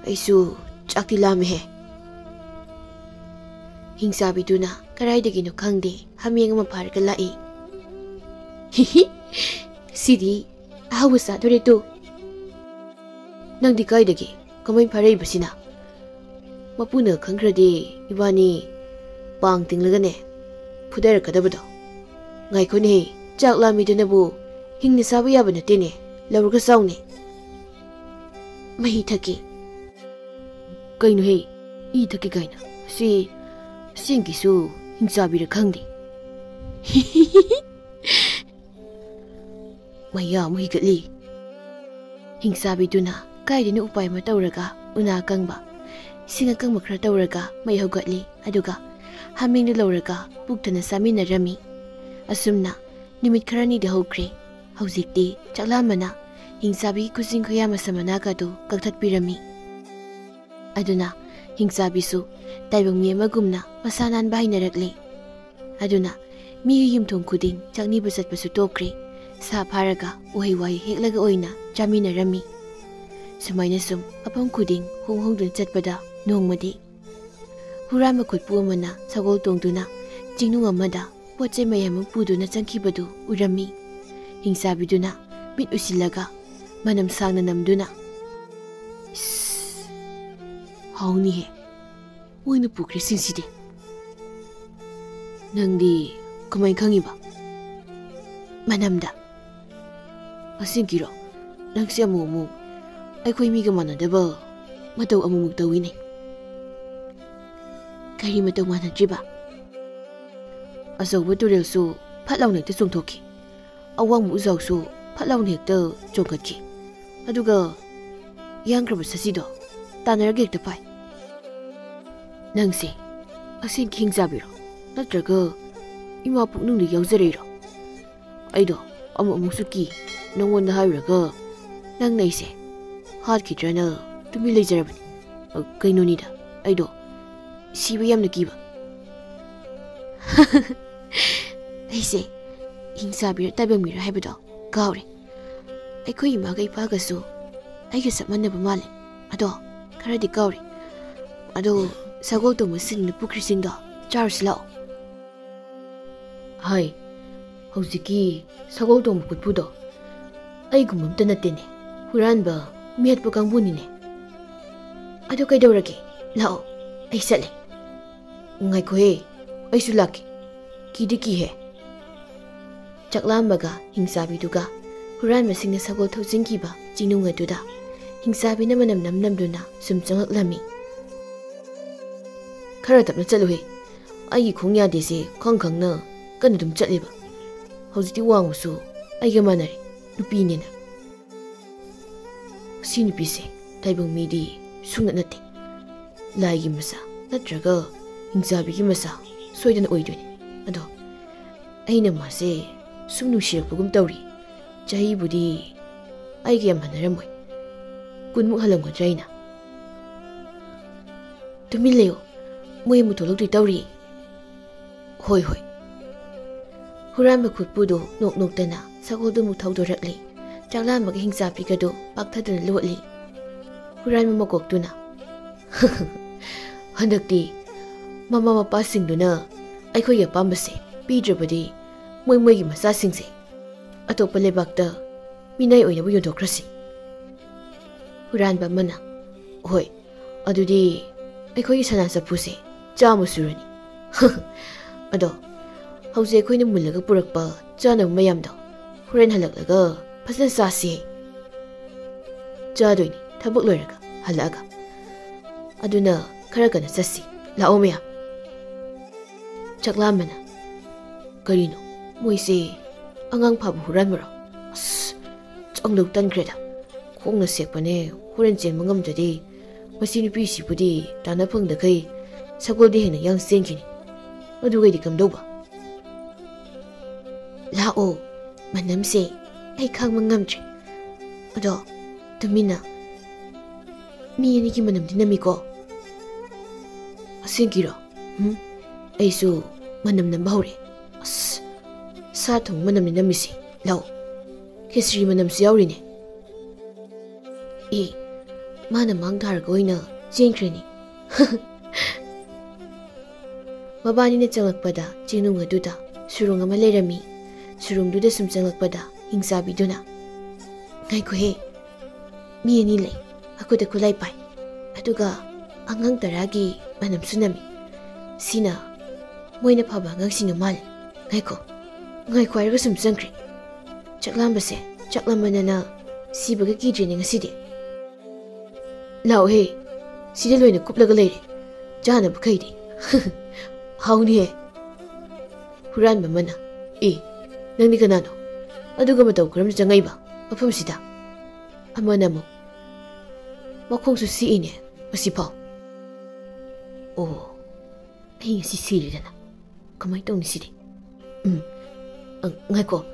ꯑꯩꯁꯨ ꯆꯥꯛꯇꯤ ꯂꯥꯝꯃꯦꯍꯦ꯫ ꯍꯤꯡꯆꯥꯕꯤꯗꯨꯅ ꯀꯗꯥꯏꯗꯒꯤꯅꯣ ꯈꯪꯗꯦ, ꯍꯥꯃꯦꯡ ꯑꯃ ꯐꯥꯔꯒ ꯂꯥꯛꯏ꯫ ꯍꯤꯍꯤ, ꯁꯤꯗꯤ ꯑꯍꯥꯎꯕ ꯆꯥꯗꯣꯔꯦ ꯇꯨ꯫ ꯅꯪꯗꯤ ꯀꯥꯏꯗꯒꯤ? ꯀꯃꯥꯏ ꯐꯥꯔꯛꯏꯕꯁꯤꯅ? ꯃꯄꯨꯅ ꯈꯪꯈ꯭ꯔꯗꯤ ꯏꯕꯥꯅꯤ ꯄꯥꯡ ꯇꯤꯡꯂꯒꯅꯦ ꯐꯨꯗꯔꯛꯀꯗꯕꯗꯣ꯫ ꯉꯥꯏꯈꯣꯅꯦꯍꯦ, ꯆꯥꯛ ꯂꯥꯝꯃꯤꯗꯨꯅꯕꯨ ꯍꯤꯡꯅ ꯆꯥꯕ ꯌꯥꯕ ꯅꯠꯇꯦꯅꯦ, ꯂꯧꯔꯒ ꯆꯥꯎꯅꯦ꯫ ꯃꯍꯤ ꯊꯛꯀꯦ꯫ ꯀꯩꯅꯣꯍꯦ, ꯏ ꯊꯛꯀꯦ ꯀꯥꯏꯅ? ꯁꯤ ꯑꯁꯦꯡꯀꯤꯁꯨ ꯍꯤꯡꯆꯥꯕꯤꯔ ꯈꯪꯗꯦ꯫ ꯃꯌꯥ ꯑꯃꯨꯛ ꯍꯤꯒꯠꯂꯤ꯫ ꯍꯤꯡꯆꯥꯕꯤꯗꯨꯅ ꯀꯥꯏꯗꯅ ꯎꯄꯥꯏ ꯑꯃ ꯇꯧꯔꯒ ꯎꯅꯥ ꯑꯀꯪꯕ, ꯁꯤꯡ ꯑꯀꯪꯕ ꯈꯔ ꯇꯧꯔꯒ ꯃꯩ ꯍꯧꯒꯠꯂꯤ꯫ ꯑꯗꯨꯒ ꯍꯥꯃꯦꯡꯗꯨ ꯂꯧꯔꯒ ꯄꯨꯛ ꯊꯟꯅ ꯆꯥꯃꯤꯟꯅꯔꯝꯃꯤ꯫ ꯑꯁꯨꯝꯅ ꯅꯨꯃꯤꯠ ꯈꯔꯅꯤꯗꯤ ꯍꯧꯈ꯭ꯔꯦ꯫ ꯍꯧꯖꯤꯛꯇꯤ ꯆꯥꯛꯂꯥꯝꯕꯅ ꯍꯤꯡꯆꯥꯕꯤꯒꯤ ꯈꯨꯖꯤꯟ ꯈꯨꯌꯥ ꯃꯁꯝ ꯃꯅꯥꯒꯗꯨ ꯀꯛꯊꯠꯄꯤꯔꯝꯃꯤ꯫ ꯑꯗꯨꯅ ꯍꯤꯡꯆꯥꯕꯤꯁꯨ ꯇꯥꯏꯕꯪ ꯃꯤ ꯑꯃꯒꯨꯝꯅ ꯃꯁꯥ ꯅꯥꯟꯕ ꯍꯩꯅꯔꯛꯂꯦ꯫ ꯑꯗꯨꯅ ꯃꯤꯒꯤ ꯌꯨꯝꯊꯣꯡ ꯈꯨꯗꯤꯡ ꯆꯥꯛꯅꯤꯕ ꯆꯠꯄꯁꯨ ꯇꯣꯛꯈ꯭ꯔꯦ꯫ ꯁꯥ ꯐꯥꯔꯒ ꯎꯍꯩ ꯋꯥꯍꯩ ꯍꯦꯛꯂꯒ ꯑꯣꯏꯅ ꯆꯥꯃꯤꯟꯅꯔꯝꯃꯤ꯫ ꯁꯨꯃꯥꯏꯅ ꯁꯨꯝ ꯃꯐꯝ ꯈꯨꯗꯤꯡ ꯍꯣꯡ ꯍꯣꯡꯗꯨꯅ ꯆꯠꯄꯗ ꯅꯣꯡꯃꯗꯤ ꯍꯨꯔꯥꯟꯕ ꯈꯨꯠꯄꯨ ꯑꯃꯅ ꯁꯒꯣꯜ ꯇꯣꯡꯗꯨꯅ ꯆꯤꯡꯅꯨꯡ ꯑꯃꯗ ꯄꯣꯠ ꯆꯩ ꯃꯌꯥꯝ ꯑꯃ ꯄꯨꯗꯨꯅ ꯆꯪꯈꯤꯕꯗꯨ ꯎꯔꯝꯃꯤ꯫ ꯍꯤꯡꯆꯥꯕꯤꯗꯨꯅ ꯃꯤꯠ ꯎꯏꯁꯤꯜꯂꯒ ꯃꯅꯝ ꯁꯥꯡꯅ ꯅꯝꯗꯨꯅ, "ꯏꯁ, ꯍꯥꯎꯅꯤꯍꯦ, ꯃꯣꯏꯅ ꯄꯨꯈ꯭ꯔꯤꯁꯤꯡꯁꯤꯗꯤ꯫ ꯅꯪꯗꯤ ꯀꯃꯥꯏ ꯈꯪꯉꯤꯕ?" "ꯃꯅꯝꯗ꯫" "ꯑꯁꯦꯡꯀꯤꯔꯣ? ꯅꯪꯁꯦ ꯑꯃꯨꯛ ꯑꯃꯨꯛ ꯑꯩꯈꯣꯏ ꯃꯤꯒ ꯃꯥꯟꯅꯗꯕ ꯃꯇꯧ ꯑꯃꯨꯛꯃꯨꯛ ꯇꯧꯏꯅꯦ꯫" "ꯀꯔꯤ ꯃꯇꯧ ꯃꯥꯟꯅꯗ꯭ꯔꯤꯕ?" "ꯑꯆꯧꯕ ꯇꯨꯔꯦꯜꯁꯨ ꯐꯠ ꯂꯥꯎꯅ ꯍꯦꯛꯇ ꯆꯣꯡꯊꯣꯛꯈꯤ, ꯑꯋꯥꯡꯕ ꯎꯖꯥꯎꯁꯨ ꯐꯠ ꯂꯥꯎꯅ ꯍꯦꯛꯇ ꯆꯣꯡꯈꯠꯈꯤ꯫ ꯑꯗꯨꯒ ꯌꯥꯡꯈ꯭ꯔꯕ ꯁꯖꯤꯗꯣ ꯇꯥꯟꯅꯔꯒ ꯍꯦꯛꯇ ꯐꯥꯏ꯫" "ꯅꯪꯁꯦ ꯑꯁꯦꯡꯀꯤ ꯍꯤꯡꯆꯥꯕꯤꯔꯣ? ꯅꯠꯇ꯭ꯔꯒ ꯏꯃꯥ ꯄꯨꯛꯅꯨꯡꯗ ꯌꯥꯎꯖꯔꯛꯏꯔꯣ? ꯑꯩꯗꯣ ꯑꯃꯨꯛ ꯑꯃꯨꯛꯁꯨ ꯀꯤ, ꯅꯪꯉꯣꯟꯗ ꯍꯥꯏꯔꯨꯔꯒ ꯅꯪꯅ ꯑꯩꯁꯦ ꯍꯥꯠꯈꯤꯗ꯭ꯔꯅ ꯇꯨꯃꯤꯟ ꯂꯩꯖꯔꯕꯅꯤ꯫ ꯑ, ꯀꯩꯅꯣꯅꯤꯗ, ꯑꯩꯗꯣ ꯁꯤꯕ ꯌꯥꯝꯅ ꯀꯤꯕ꯫ ꯑꯩꯁꯦ ꯍꯤꯡꯆꯥꯕꯤꯔ ꯇꯥꯏꯕꯪꯃꯤꯔ ꯍꯥꯏꯕꯗꯣ ꯀꯥꯎꯔꯦ꯫ ꯑꯩꯈꯣꯏ ꯏꯃꯥꯒ ꯏꯄꯥꯒꯁꯨ ꯑꯩꯒ ꯆꯞ ꯃꯥꯟꯅꯕ ꯃꯥꯜꯂꯦ꯫ ꯑꯗꯣ ꯈꯔꯗꯤ ꯀꯥꯎꯔꯦ꯫ ꯑꯗꯣ ꯁꯒꯣꯜ ꯇꯣꯡꯕ ꯁꯤꯡꯅ ꯄꯨꯈ꯭ꯔꯤꯁꯤꯡꯗꯣ ꯆꯥꯔꯨꯁꯤ ꯂꯥꯛꯑꯣ꯫ ꯍꯥꯏ, ꯍꯧꯖꯤꯛꯀꯤ ꯁꯒꯣꯜ ꯇꯣꯡꯕ ꯈꯨꯠꯄꯨꯗꯣ ꯑꯩꯒꯨꯝꯕ ꯑꯝꯇ ꯅꯠꯇꯦꯅꯦ꯫ ꯍꯨꯔꯥꯟꯕ, ꯃꯤꯍꯠꯄ ꯀꯥꯡꯕꯨꯅꯤꯅꯦ꯫ ꯑꯗꯨ ꯀꯩꯗꯧꯔꯒꯦ? ꯂꯥꯛꯑꯣ, ꯑꯩ ꯆꯠꯂꯦ꯫ ꯉꯥꯏꯈꯣꯍꯦ, ꯑꯩꯁꯨ ꯂꯥꯛꯀꯦ꯫ ꯀꯤꯗꯤ ꯀꯤꯍꯦ꯫ ꯆꯥꯛꯂꯥꯝꯕꯒ ꯍꯤꯡꯆꯥꯕꯤꯗꯨꯒ ꯍꯨꯔꯥꯟꯕꯁꯤꯡꯅ ꯁꯒꯣꯜ ꯊꯧꯖꯤꯟꯈꯤꯕ ꯆꯤꯡꯅꯨꯡ ꯑꯗꯨꯗ ꯍꯤꯡꯆꯥꯕꯤꯅ ꯃꯅꯝ ꯅꯝ ꯅꯝꯗꯨꯅ ꯁꯨꯝ ꯆꯪꯂꯛꯂꯝꯃꯤ꯫ "ꯈꯔ ꯇꯞꯅ ꯆꯠꯂꯨꯍꯦ꯫ ꯑꯩꯒꯤ ꯈꯣꯡ ꯌꯥꯗꯦꯁꯦ ꯈꯪ ꯈꯪꯅ ꯀꯟꯅ ꯑꯗꯨꯝ ꯆꯠꯂꯤꯕ꯫ ꯍꯧꯖꯤꯛꯇꯤ ꯋꯥꯡꯕꯁꯨ ꯑꯩꯒ ꯃꯥꯟꯅꯔꯦ, ꯅꯨꯄꯤꯅꯤꯅ꯫ ꯁꯤ ꯅꯨꯄꯤꯁꯦ ꯇꯥꯏꯕꯪ ꯃꯤꯗꯤ ꯁꯨꯡꯅꯠ ꯅꯠꯇꯦ꯫ ꯂꯥꯏꯒꯤ ꯃꯆꯥ ꯅꯠꯇ꯭ꯔꯒ ꯍꯤꯡꯆꯥꯕꯤꯒꯤ ꯃꯆꯥ ꯁꯣꯏꯗꯅ ꯑꯣꯏꯗꯣꯏꯅꯤ꯫ ꯑꯗꯣ ꯑꯩꯅ ꯃꯥꯁꯦ ꯁꯨꯝ ꯅꯨꯡꯁꯤꯔꯛꯄꯒꯨꯝ ꯇꯧꯔꯤ꯫ ꯆꯍꯤꯕꯨꯗꯤ ꯑꯩꯒ ꯌꯥꯝ ꯍꯟꯅꯔꯝꯃꯣꯏ꯫ ꯀꯨꯟꯃꯨꯛ ꯍꯜꯂꯝꯒꯗ꯭ꯔꯥ ꯑꯩꯅ?" "ꯇꯨꯃꯤꯟ ꯂꯩꯌꯣ, ꯃꯣꯏ ꯑꯃꯨꯛ ꯊꯣꯛꯂꯛꯇꯣꯏ ꯇꯧꯔꯤ꯫" "ꯍꯣꯏ, ꯍꯣꯏ꯫" ꯍꯨꯔꯥꯟꯕ ꯈꯨꯠꯄꯨꯗꯨ ꯅꯣꯛ ꯅꯣꯛꯇꯅ ꯁꯒꯣꯜꯗꯨꯃꯨꯛ ꯊꯧꯗꯣꯔꯛꯂꯤ꯫ ꯆꯥꯛꯂꯥꯝꯕꯒ ꯍꯤꯡꯆꯥꯕꯤꯒꯗꯨ ꯄꯥꯛꯊꯗꯨꯅ ꯂꯣꯠꯂꯤ꯫ ꯍꯨꯔꯥꯟꯕ ꯃꯀꯣꯛꯇꯨꯅ, "ꯍꯟꯗꯛꯇꯤ ꯃꯃꯥ ꯃꯄꯥꯁꯤꯡꯗꯨꯅ ꯑꯩꯈꯣꯏꯒꯤ ꯑꯄꯥꯝꯕꯁꯦ ꯄꯤꯗ꯭ꯔꯕꯗꯤ ꯃꯣꯏ ꯃꯣꯏꯒꯤ ꯃꯆꯥꯁꯤꯡꯁꯦ ꯑꯇꯣꯞꯄ ꯂꯩꯕꯥꯛꯇ ꯃꯤꯅꯥꯏ ꯑꯣꯏꯅꯕ ꯌꯣꯟꯊꯣꯛꯈ꯭ꯔꯁꯤ꯫" ꯍꯨꯔꯥꯟꯕ ꯑꯃꯅ, "ꯍꯣꯏ, ꯑꯗꯨꯗꯤ ꯑꯩꯈꯣꯏꯒꯤ ꯁꯅꯥ ꯆꯐꯨꯁꯦ ꯆꯥꯝꯃ ꯁꯨꯔꯅꯤ꯫" "ꯑꯗꯣ ꯍꯧꯖꯤꯛ ꯑꯩꯈꯣꯏꯅ ꯃꯨꯜꯂꯒ ꯄꯨꯔꯛꯄ ꯆꯥꯅꯕ ꯃꯌꯥꯝꯗꯣ ꯍꯣꯔꯦꯟ ꯍꯜꯂꯛꯂꯒ ꯐꯖꯅ ꯆꯥꯁꯤ꯫" "ꯆꯥꯗꯣꯏꯅꯤ, ꯊꯕꯛ ꯂꯣꯏꯔꯒ ꯍꯜꯂꯛꯑꯒ꯫ ꯑꯗꯨꯅ ꯈꯔ ꯀꯟꯅ ꯆꯠꯁꯤ꯫ ꯂꯥꯛꯑꯣ ꯃꯌꯥꯝ꯫" ꯆꯥꯛꯂꯥꯝꯕꯅ, "ꯀꯔꯤꯅꯣ, ꯃꯣꯏꯁꯦ ꯑꯉꯥꯡ ꯐꯥꯕ ꯍꯨꯔꯥꯟꯕꯔꯣ? ꯑꯁ, ꯆꯪꯗꯧ ꯇꯟꯈ꯭ꯔꯦꯗ꯫ ꯈꯣꯡꯅ ꯁꯦꯛꯄꯅꯦ, ꯍꯣꯔꯦꯟ ꯆꯦꯟꯕ ꯉꯝꯗ꯭ꯔꯗꯤ ꯃꯁꯤ ꯅꯨꯄꯤꯁꯤꯕꯨꯗꯤ ꯇꯥꯟꯅ ꯐꯪꯗꯈꯩ ꯁꯒꯣꯜꯗꯤ ꯍꯦꯟꯅ ꯌꯥꯡ ꯆꯦꯟꯈꯤꯅꯤ꯫ ꯑꯗꯨꯒꯩꯗꯤ ꯀꯝꯗꯧꯕ?" "ꯂꯥꯛꯑꯣ, ꯃꯅꯝꯁꯦ ꯑꯩ ꯈꯥꯡꯕ ꯉꯝꯗ꯭ꯔꯦ꯫ ꯑꯗꯣ ꯇꯨꯃꯤꯟꯅ ꯃꯤ ꯑꯅꯤꯒꯤ ꯃꯅꯝꯗꯤ ꯅꯝꯃꯤꯀꯣ꯫ ꯑꯁꯦꯡꯀꯤꯔꯣ? ꯎꯝ, ꯑꯩꯁꯨ ꯃꯅꯝ ꯅꯝꯕ ꯍꯧꯔꯦ꯫ ꯑꯁ, ꯁꯥ ꯊꯣꯡ ꯃꯅꯝꯅꯤ ꯅꯝꯃꯤꯁꯦ꯫ ꯂꯧ, ꯈꯦꯆ꯭ꯔꯤ ꯃꯅꯝꯁꯨ ꯌꯥꯎꯔꯤꯅꯦ꯫ ꯑꯦ, ꯃꯥꯅ ꯃꯥꯡ ꯊꯥꯔꯒ ꯑꯣꯏꯅ ꯆꯦꯟꯈ꯭ꯔꯦꯅꯦ꯫ ꯃꯕꯥꯅꯤꯅ ꯆꯪꯂꯛꯄꯗ ꯆꯤꯡꯅꯨꯡ ꯑꯗꯨꯗ ꯁꯨꯔꯨꯡ ꯑꯃ ꯂꯩꯔꯝꯃꯤ꯫ ꯁꯨꯔꯨꯡꯗꯨꯗ ꯁꯨꯝ ꯆꯪꯂꯛꯄꯗ ꯍꯤꯡꯆꯥꯕꯤꯗꯨꯅ, "ꯉꯥꯏꯈꯣꯍꯦ, ꯃꯤ ꯑꯅꯤ ꯂꯩ, ꯑꯩꯈꯣꯏꯗ ꯈꯨꯠꯂꯥꯏ ꯄꯥꯏ, ꯑꯗꯨꯒ ꯑꯉꯥꯡ ꯇꯔꯥꯒꯤ ꯃꯅꯝꯁꯨ ꯅꯝꯃꯤ꯫ ꯁꯤꯅ ꯃꯣꯏꯅ ꯐꯕ ꯑꯉꯥꯡꯁꯤꯡꯅ ꯃꯥꯜꯂꯤ꯫ ꯉꯥꯏꯈꯣ, ꯉꯥꯏꯈꯣ" ꯍꯥꯏꯔꯒ ꯁꯨꯝ ꯆꯪꯈ꯭ꯔꯦ꯫ ꯆꯥꯛ ꯂꯥꯝꯕꯁꯦ ꯆꯥꯛ ꯂꯥꯝꯃꯟꯗꯅ ꯁꯤꯕꯒ ꯀꯤꯗ꯭ꯔꯦꯅꯦ ꯉꯁꯤꯗꯤ꯫ "ꯂꯥꯛꯑꯣꯍꯦ, ꯁꯤꯗ ꯂꯣꯏꯅ ꯀꯨꯞꯂꯒ ꯂꯩꯔꯦ, ꯆꯥꯅꯕ ꯈꯩꯗꯤ꯫ ꯍꯥꯎꯅꯤꯍꯦ"꯫ ꯍꯨꯔꯥꯟꯕ ꯑꯃꯅ, "ꯑꯦ, ꯅꯪꯗꯤ ꯀꯅꯥꯅꯣ? ꯑꯗꯨꯒ ꯃꯇꯧ ꯀꯔꯝꯅ ꯆꯪꯉꯛꯏꯕ ꯃꯐꯝꯁꯤꯗ?" ꯑꯃꯅ ꯑꯃꯨꯛ, "ꯃꯈꯣꯡꯁꯨ ꯁꯤꯛꯏꯅꯦ ꯃꯁꯤꯐꯥꯎ꯫ ꯑꯣ, ꯑꯩ ꯉꯁꯤ ꯁꯤꯔꯦꯗꯅ꯫ ꯀꯃꯥꯏꯅ ꯇꯧꯅꯤ ꯁꯤꯗꯤ? ꯎꯝ, ꯑ, ꯉꯥꯏꯈꯣ,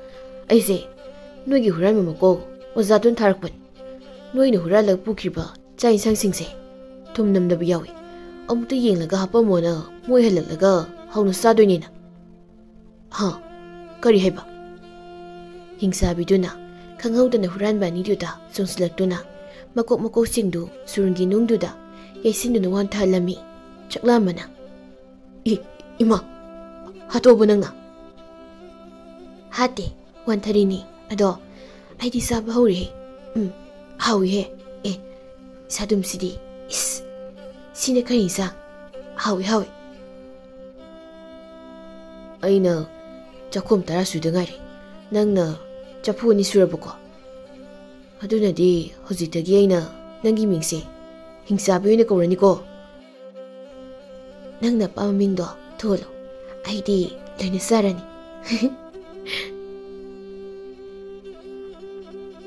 ꯑꯩꯁꯦ ꯅꯣꯏꯒꯤ ꯍꯨꯔꯥꯟꯕ ꯃꯀꯣꯛ ꯑꯣꯖꯥꯗꯨꯅ ꯊꯥꯔꯛꯄꯅꯤ꯫ ꯅꯣꯏꯅ ꯍꯨꯔꯥꯜꯂꯒ ꯄꯨꯈ꯭ꯔꯤꯕ ꯆꯥꯛ ꯏꯟꯁꯥꯡꯁꯤꯡꯁꯦ ꯊꯨꯝ ꯅꯝꯗꯕ ꯌꯥꯎꯏ꯫ ꯑꯃꯨꯛꯇ ꯌꯦꯡꯂꯒ ꯍꯥꯄꯝꯃꯣꯅ ꯃꯣꯏ ꯍꯜꯂꯛꯂꯒ ꯍꯧꯅ ꯆꯥꯗꯣꯏꯅꯦꯅ"꯫ "ꯍꯥ? ꯀꯔꯤ ꯍꯥꯏꯕ?" ꯍꯤꯡꯆꯥꯕꯤꯗꯨꯅ ꯈꯪꯍꯧꯗꯅ ꯍꯨꯔꯥꯟꯕ ꯑꯅꯤꯗꯨꯗ ꯆꯣꯡꯁꯤꯜꯂꯛꯇꯨꯅ ꯃꯀꯣꯛ ꯃꯀꯣꯛꯁꯤꯡꯗꯨ ꯁꯨꯔꯨꯡꯒꯤ ꯅꯨꯡꯗꯨꯗ ꯌꯩꯁꯤꯟꯗꯨꯅ ꯋꯥꯟꯊꯍꯜꯂꯝꯃꯤ꯫ ꯆꯥꯛꯂꯥꯝꯕꯅ, "ꯏ, ꯏꯃꯥ, ꯍꯥꯠꯇꯣꯛꯑꯕꯣ ꯅꯪꯅ?" "ꯍꯥꯠꯇꯦ, ꯋꯥꯟꯊꯔꯤꯅꯤ꯫ ꯑꯗꯣ ꯑꯩꯗꯤ ꯆꯥꯕ ꯍꯧꯔꯦ꯫ ꯎꯝ, ꯍꯥꯎꯏꯍꯦ꯫ ꯑꯦ, ꯁꯥꯗꯨꯝꯁꯤꯗꯤ꯫ ꯏꯁ, ꯁꯤꯅ ꯀꯔꯤ ꯏꯟꯁꯥꯡ? ꯍꯥꯎꯏ, ꯍꯥꯎꯏ꯫ ꯑꯩꯅ ꯆꯥꯛꯈꯣꯝ ꯇꯔꯥ ꯁꯨꯗ ꯉꯥꯏꯔꯤ꯫ ꯅꯪꯅ ꯆꯐꯨ ꯑꯅꯤ ꯁꯨꯔꯕꯀꯣ? ꯑꯗꯨꯅꯗꯤ ꯍꯧꯖꯤꯛꯇꯒꯤ ꯑꯩꯅ ꯅꯪꯒꯤ ꯃꯤꯡꯁꯦ ꯍꯤꯡꯆꯥꯕꯤ ꯑꯣꯏꯅ ꯀꯧꯔꯅꯤꯀꯣ꯫ ꯅꯪꯅ ꯑꯄꯥꯝꯕ ꯃꯤꯡꯗꯣ ꯊꯣꯜꯂꯣ, ꯑꯩꯗꯤ ꯂꯣꯏꯅ ꯆꯥꯔꯅꯤ"꯫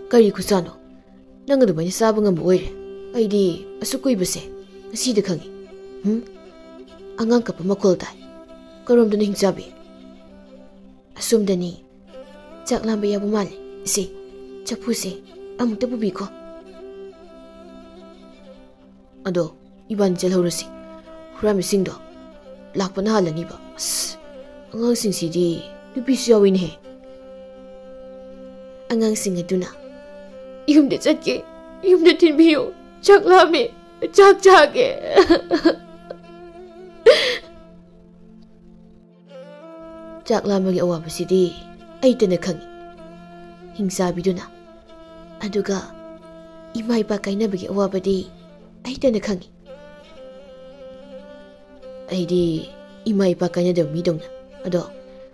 "ꯀꯔꯤ ꯈꯨꯆꯥꯅꯣ? ꯅꯪ ꯑꯗꯨꯃꯥꯏꯅ ꯆꯥꯕ ꯉꯝꯕ ꯑꯣꯏꯔꯦ? ꯑꯩꯗꯤ ꯑꯁꯨꯛ ꯀꯨꯏꯕꯁꯦ ꯉꯁꯤꯗ ꯈꯪꯉꯤ꯫ ꯍꯨꯝ? ꯑꯉꯥꯡ ꯀꯞꯄ ꯃꯈꯣꯜ ꯇꯥꯏ꯫ ꯀꯔꯣꯝꯗꯅꯣ ꯍꯤꯡꯆꯥꯕꯤ?" "ꯑꯁꯣꯝꯗꯅꯤ꯫ ꯆꯥꯛ ꯂꯥꯝꯕ ꯌꯥꯎꯕ ꯃꯥꯜꯂꯦ꯫ ꯏꯆꯦ, ꯆꯐꯨꯁꯦ ꯑꯃꯨꯛꯇ ꯄꯨꯕꯤꯈꯣ"꯫ ꯑꯗꯣ ꯏꯕꯥꯅꯤ ꯆꯠꯍꯧꯔꯁꯤ꯫ ꯍꯨꯔꯥꯟꯕꯁꯤꯡꯗꯣ ꯂꯥꯛꯄꯅ ꯍꯥꯜꯂꯅꯤꯕ꯫ ꯑꯁ, ꯑꯉꯥꯡꯁꯤꯡꯁꯤꯗꯤ ꯅꯨꯄꯤꯁꯨ ꯌꯥꯎꯏꯅꯦꯍꯦ꯫ ꯑꯉꯥꯡꯁꯤꯡ ꯑꯗꯨꯅ, "ꯌꯨꯝꯗ ꯆꯠꯀꯦ, ꯌꯨꯝꯗ ꯊꯤꯟꯕꯤꯌꯨ, ꯆꯥꯛ ꯂꯥꯝꯃꯦ, ꯆꯥꯛ ꯆꯥꯒꯦ꯫" ꯆꯥꯛ ꯂꯥꯝꯕꯒꯤ ꯑꯋꯥꯕꯁꯤꯗꯤ ꯑꯩꯇꯅ ꯈꯪꯏ, ꯍꯤꯡꯆꯥꯕꯤꯗꯨꯅ꯫ ꯑꯗꯨꯒ ꯏꯃꯥ ꯏꯄꯥ ꯀꯥꯏꯅꯕꯒꯤ ꯑꯋꯥꯕꯗꯤ ꯑꯩꯇꯅ ꯈꯪꯏ꯫ ꯑꯩꯗꯤ ꯏꯃꯥ ꯏꯄꯥ ꯀꯥꯏꯅꯗꯕ ꯃꯤꯗꯧꯅ꯫ ꯑꯗꯣ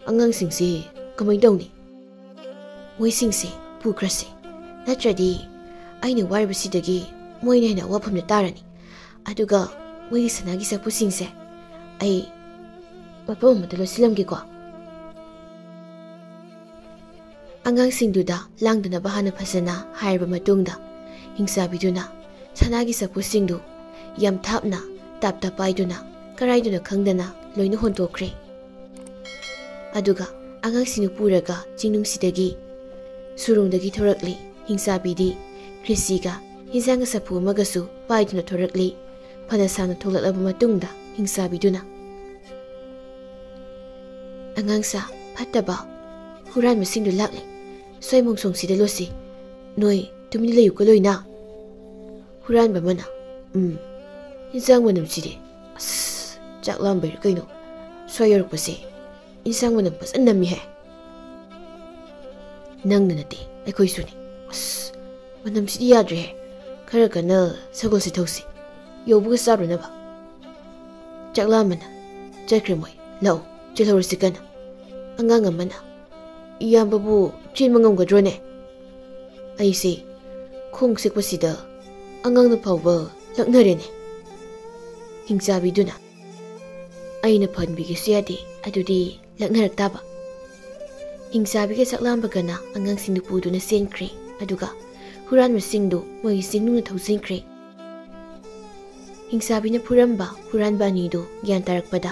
ꯑꯉꯥꯡꯁꯤꯡꯁꯤ ꯀꯃꯥꯏꯅ ꯇꯧꯅꯤ? ꯃꯣꯏꯁꯤꯡꯁꯦ ꯄꯨꯈ꯭ꯔꯁꯦ, ꯅꯠꯇ꯭ꯔꯗꯤ ꯑꯩꯅ ꯋꯥꯔꯤꯕꯁꯤꯗꯒꯤ ꯃꯣꯏꯅ ꯍꯦꯟꯅ ꯑꯋꯥꯐꯝꯗ ꯇꯥꯔꯅꯤ꯫ ꯑꯗꯨꯒ ꯃꯣꯏꯒꯤ ꯁꯅꯥꯒꯤ ꯆꯐꯨꯁꯤꯡꯁꯦ ꯑꯩ ꯃꯐꯝ ꯑꯃꯗ ꯂꯣꯠꯁꯤꯜꯂꯝꯒꯦꯀꯣ꯫ ꯑꯉꯥꯡꯁꯤꯡꯗꯨꯗ ꯂꯥꯡꯗꯅꯕ ꯍꯥꯟꯅ ꯐꯖꯅ ꯍꯥꯏꯔꯕ ꯃꯇꯨꯡꯗ, ꯍꯤꯡꯆꯥꯕꯤꯗꯨꯅ ꯁꯅꯥꯒꯤ ꯆꯐꯨꯁꯤꯡꯗꯨ ꯌꯥꯝ ꯊꯥꯞꯅ ꯇꯥꯞ ꯇꯥꯞ ꯄꯥꯏꯗꯨꯅ ꯀꯔꯥꯏꯗꯅꯣ ꯈꯪꯗꯅ ꯂꯣꯏꯅ ꯍꯣꯟꯗꯣꯛꯈ꯭ꯔꯦ꯫ ꯑꯗꯨꯒ ꯑꯉꯥꯡꯁꯤꯡꯗꯨ ꯄꯨꯔꯒ ꯆꯤꯡꯅꯨꯡꯁꯤꯗꯒꯤ ꯁꯨꯔꯨꯡꯗꯒꯤ ꯊꯣꯔꯛꯂꯤ꯫ ꯍꯤꯡꯆꯥꯕꯤꯗꯤ ꯈ꯭ꯔꯤꯁꯤꯒ ꯍꯤꯟꯖꯥꯡꯒ ꯆꯐꯨ ꯑꯃꯒꯁꯨ ꯄꯥꯏꯗꯨꯅ ꯊꯣꯔꯛꯂꯤ꯫ ꯐꯅ ꯁꯥꯡꯅ ꯊꯣꯛꯂꯛꯂꯕ ꯃꯇꯨꯡꯗ ꯍꯤꯡꯆꯥꯕꯤꯗꯨꯅ, "ꯑꯉꯥꯡꯁꯥ ꯐꯠꯇꯕ, ꯍꯨꯔꯥꯟꯕꯁꯤꯡꯗꯨ ꯂꯥꯛꯂꯦ꯫ ꯁ꯭ꯋꯥꯏ ꯃꯣꯡꯁꯣꯡꯁꯤꯗ ꯂꯣꯠꯁꯤ꯫ ꯅꯣꯏ ꯇꯨꯃꯤꯟꯅ ꯂꯩꯌꯨꯀꯣ ꯂꯣꯏꯅ꯫" ꯍꯨꯔꯥꯟꯕ ꯑꯃꯅ, "ꯎꯝ, ꯏꯟꯁꯥꯡ ꯃꯅꯝꯁꯤꯗꯤ꯫ ꯑꯁ, ꯆꯥꯛ ꯂꯥꯝꯕꯩꯔ ꯀꯩꯅꯣ? ꯁ꯭ꯋꯥꯏ ꯌꯧꯔꯛꯄꯁꯦ ꯏꯟꯁꯥꯡ ꯃꯅꯝ ꯐꯖꯅ ꯅꯝꯃꯤꯍꯦ꯫" "ꯅꯪꯅ ꯅꯠꯇꯦ, ꯑꯩꯈꯣꯏꯁꯨꯅꯦ꯫ ꯑꯁ, ꯃꯅꯝꯁꯤꯗꯤ ꯌꯥꯗ꯭ꯔꯦꯍꯦ꯫ ꯈꯔ ꯀꯟꯅ ꯁꯒꯣꯜꯁꯦ ꯊꯧꯁꯤ, ꯌꯧꯕꯒ ꯆꯥꯔꯨꯅꯕ꯫" ꯆꯥꯛ ꯂꯥꯝꯕꯅ, "ꯆꯠꯈ꯭ꯔꯦ ꯃꯣꯏ꯫ ꯂꯥꯛꯑꯣ, ꯆꯦꯜꯍꯧꯔꯁꯤ ꯀꯟꯅ꯫" ꯑꯉꯥꯡ ꯑꯃꯅ, "ꯏꯌꯥꯝꯕꯕꯨ ꯆꯦꯟꯕ ꯉꯝꯒꯗ꯭ꯔꯣꯅꯦ? ꯑꯩꯁꯦ ꯈꯣꯡ ꯁꯦꯛꯄꯁꯤꯗ ꯑꯉꯥꯡꯅ ꯐꯥꯎꯕ ꯂꯛꯅꯔꯦꯅꯦ꯫" ꯍꯤꯡꯆꯥꯕꯤꯗꯨꯅ, "ꯑꯩꯅ ꯐꯍꯟꯕꯤꯒꯦꯁꯨ ꯌꯥꯗꯦ, ꯑꯗꯨꯗꯤ ꯂꯛꯅꯔꯛ ꯇꯥꯕ꯫" ꯍꯤꯡꯆꯥꯕꯤꯒ ꯆꯥꯛꯂꯥꯝꯕꯒꯅ ꯑꯉꯥꯡꯁꯤꯡꯗꯨ ꯄꯨꯗꯨꯅ ꯆꯦꯟꯈ꯭ꯔꯦ, ꯑꯗꯨꯒ ꯍꯨꯔꯥꯟꯕꯁꯤꯡꯗꯨ ꯃꯣꯏꯒꯤ ꯆꯤꯡꯅꯨꯡꯗ ꯊꯧꯖꯤꯟꯈ꯭ꯔꯦ꯫ ꯍꯤꯡꯆꯥꯕꯤꯅ ꯐꯨꯔꯝꯕ ꯍꯨꯔꯥꯟꯕ ꯑꯅꯤꯗꯨ ꯒ꯭ꯌꯥꯟ ꯇꯥꯔꯛꯄꯗ,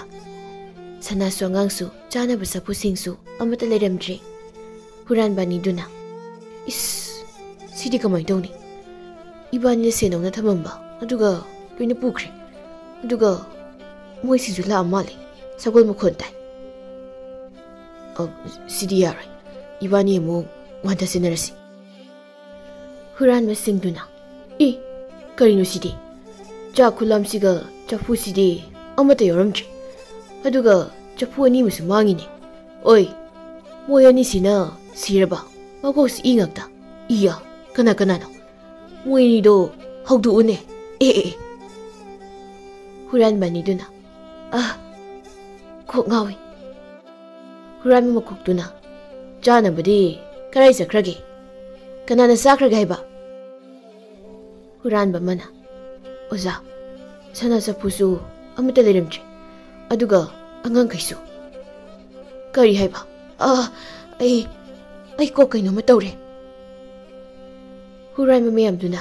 ꯁꯅꯥꯁꯨ ꯑꯉꯥꯡꯁꯨ ꯆꯥꯅꯕ ꯆꯐꯨꯁꯤꯡꯁꯨ ꯑꯃꯠꯇ ꯂꯩꯔꯝꯗ꯭ꯔꯦ꯫ ꯍꯨꯔꯥꯟꯕ ꯑꯅꯤꯗꯨꯅ, "ꯏꯁ, ꯁꯤꯗꯤ ꯀꯃꯥꯏꯅ ꯇꯧꯅꯤ? ꯏꯕꯥꯅꯤꯅ ꯁꯦꯟꯗꯧꯅ ꯊꯝꯃꯝꯕ, ꯑꯗꯨꯒ ꯂꯣꯏꯅ ꯄꯨꯈ꯭ꯔꯦ꯫ ꯑꯗꯨꯒ ꯃꯣꯏꯁꯤꯁꯨ ꯂꯥꯛꯑ ꯃꯥꯜꯂꯦ꯫ ꯁꯒꯣꯜ ꯃꯈꯣꯟ ꯇꯥꯏ꯫ "ꯑ, ꯁꯤꯗꯤ ꯌꯥꯔꯣꯏ꯫ ꯏꯕꯥꯅꯤ ꯑꯃꯨꯛ ꯋꯥꯟꯊꯁꯤꯟꯅꯔꯁꯤ꯫" ꯍꯨꯔꯥꯟꯕꯁꯤꯡꯗꯨꯅ, "ꯏ, ꯀꯔꯤꯅꯣ ꯁꯤꯗꯤ? ꯆꯥꯛ ꯈꯨꯂꯥꯝꯁꯤꯒ ꯆꯐꯨꯁꯤꯗꯤ ꯑꯃꯠꯇ ꯌꯥꯎꯔꯝꯗ꯭ꯔꯦ꯫ ꯑꯗꯨꯒ ꯆꯐꯨ ꯑꯅꯤ ꯑꯃꯁꯨ ꯃꯥꯡꯉꯤꯅꯦ꯫ ꯑꯣꯏ, ꯃꯣꯏ ꯑꯅꯤꯁꯤꯅ ꯁꯤꯔꯕ? ꯃꯀꯣꯛꯁꯤ ꯏ ꯉꯥꯛꯇ꯫ ꯏꯌꯥ, ꯀꯅꯥ ꯀꯅꯥꯅꯣ? ꯃꯣꯏ ꯑꯅꯤꯗꯣ ꯍꯧꯗꯣꯛꯎꯅꯦ꯫ ꯑꯦ, ꯑꯦ, ꯑꯦ꯫" ꯍꯨꯔꯥꯟꯕ ꯑꯅꯤꯗꯨꯅ, "ꯑ, ꯀꯣꯛ ꯉꯥꯎꯏ꯫" ꯍꯨꯔꯥꯟꯕ ꯃꯀꯣꯛꯇꯨꯅ, "ꯆꯥꯅꯕꯗꯤ ꯀꯔꯥꯏ ꯆꯠꯈ꯭ꯔꯒꯦ? ꯀꯅꯥꯅ ꯆꯥꯈ꯭ꯔꯒꯦ ꯍꯥꯏꯕ?" ꯍꯨꯔꯥꯟꯕ ꯑꯃꯅ, "ꯑꯣꯖꯥ, ꯁꯅꯥ ꯆꯐꯨꯁꯨ ꯑꯃꯠꯇ ꯂꯩꯔꯝꯗ꯭ꯔꯦ, ꯑꯗꯨꯒ ꯑꯉꯥꯡꯈꯩꯁꯨ꯫" "ꯀꯔꯤ ꯍꯥꯏꯕ? ꯑ, ꯑꯩ, ꯑꯩ ꯀꯣꯛ ꯀꯩꯅꯣꯝꯃ ꯇꯧꯔꯦ꯫" ꯍꯨꯔꯥꯟꯕ ꯃꯌꯥꯝꯗꯨꯅ,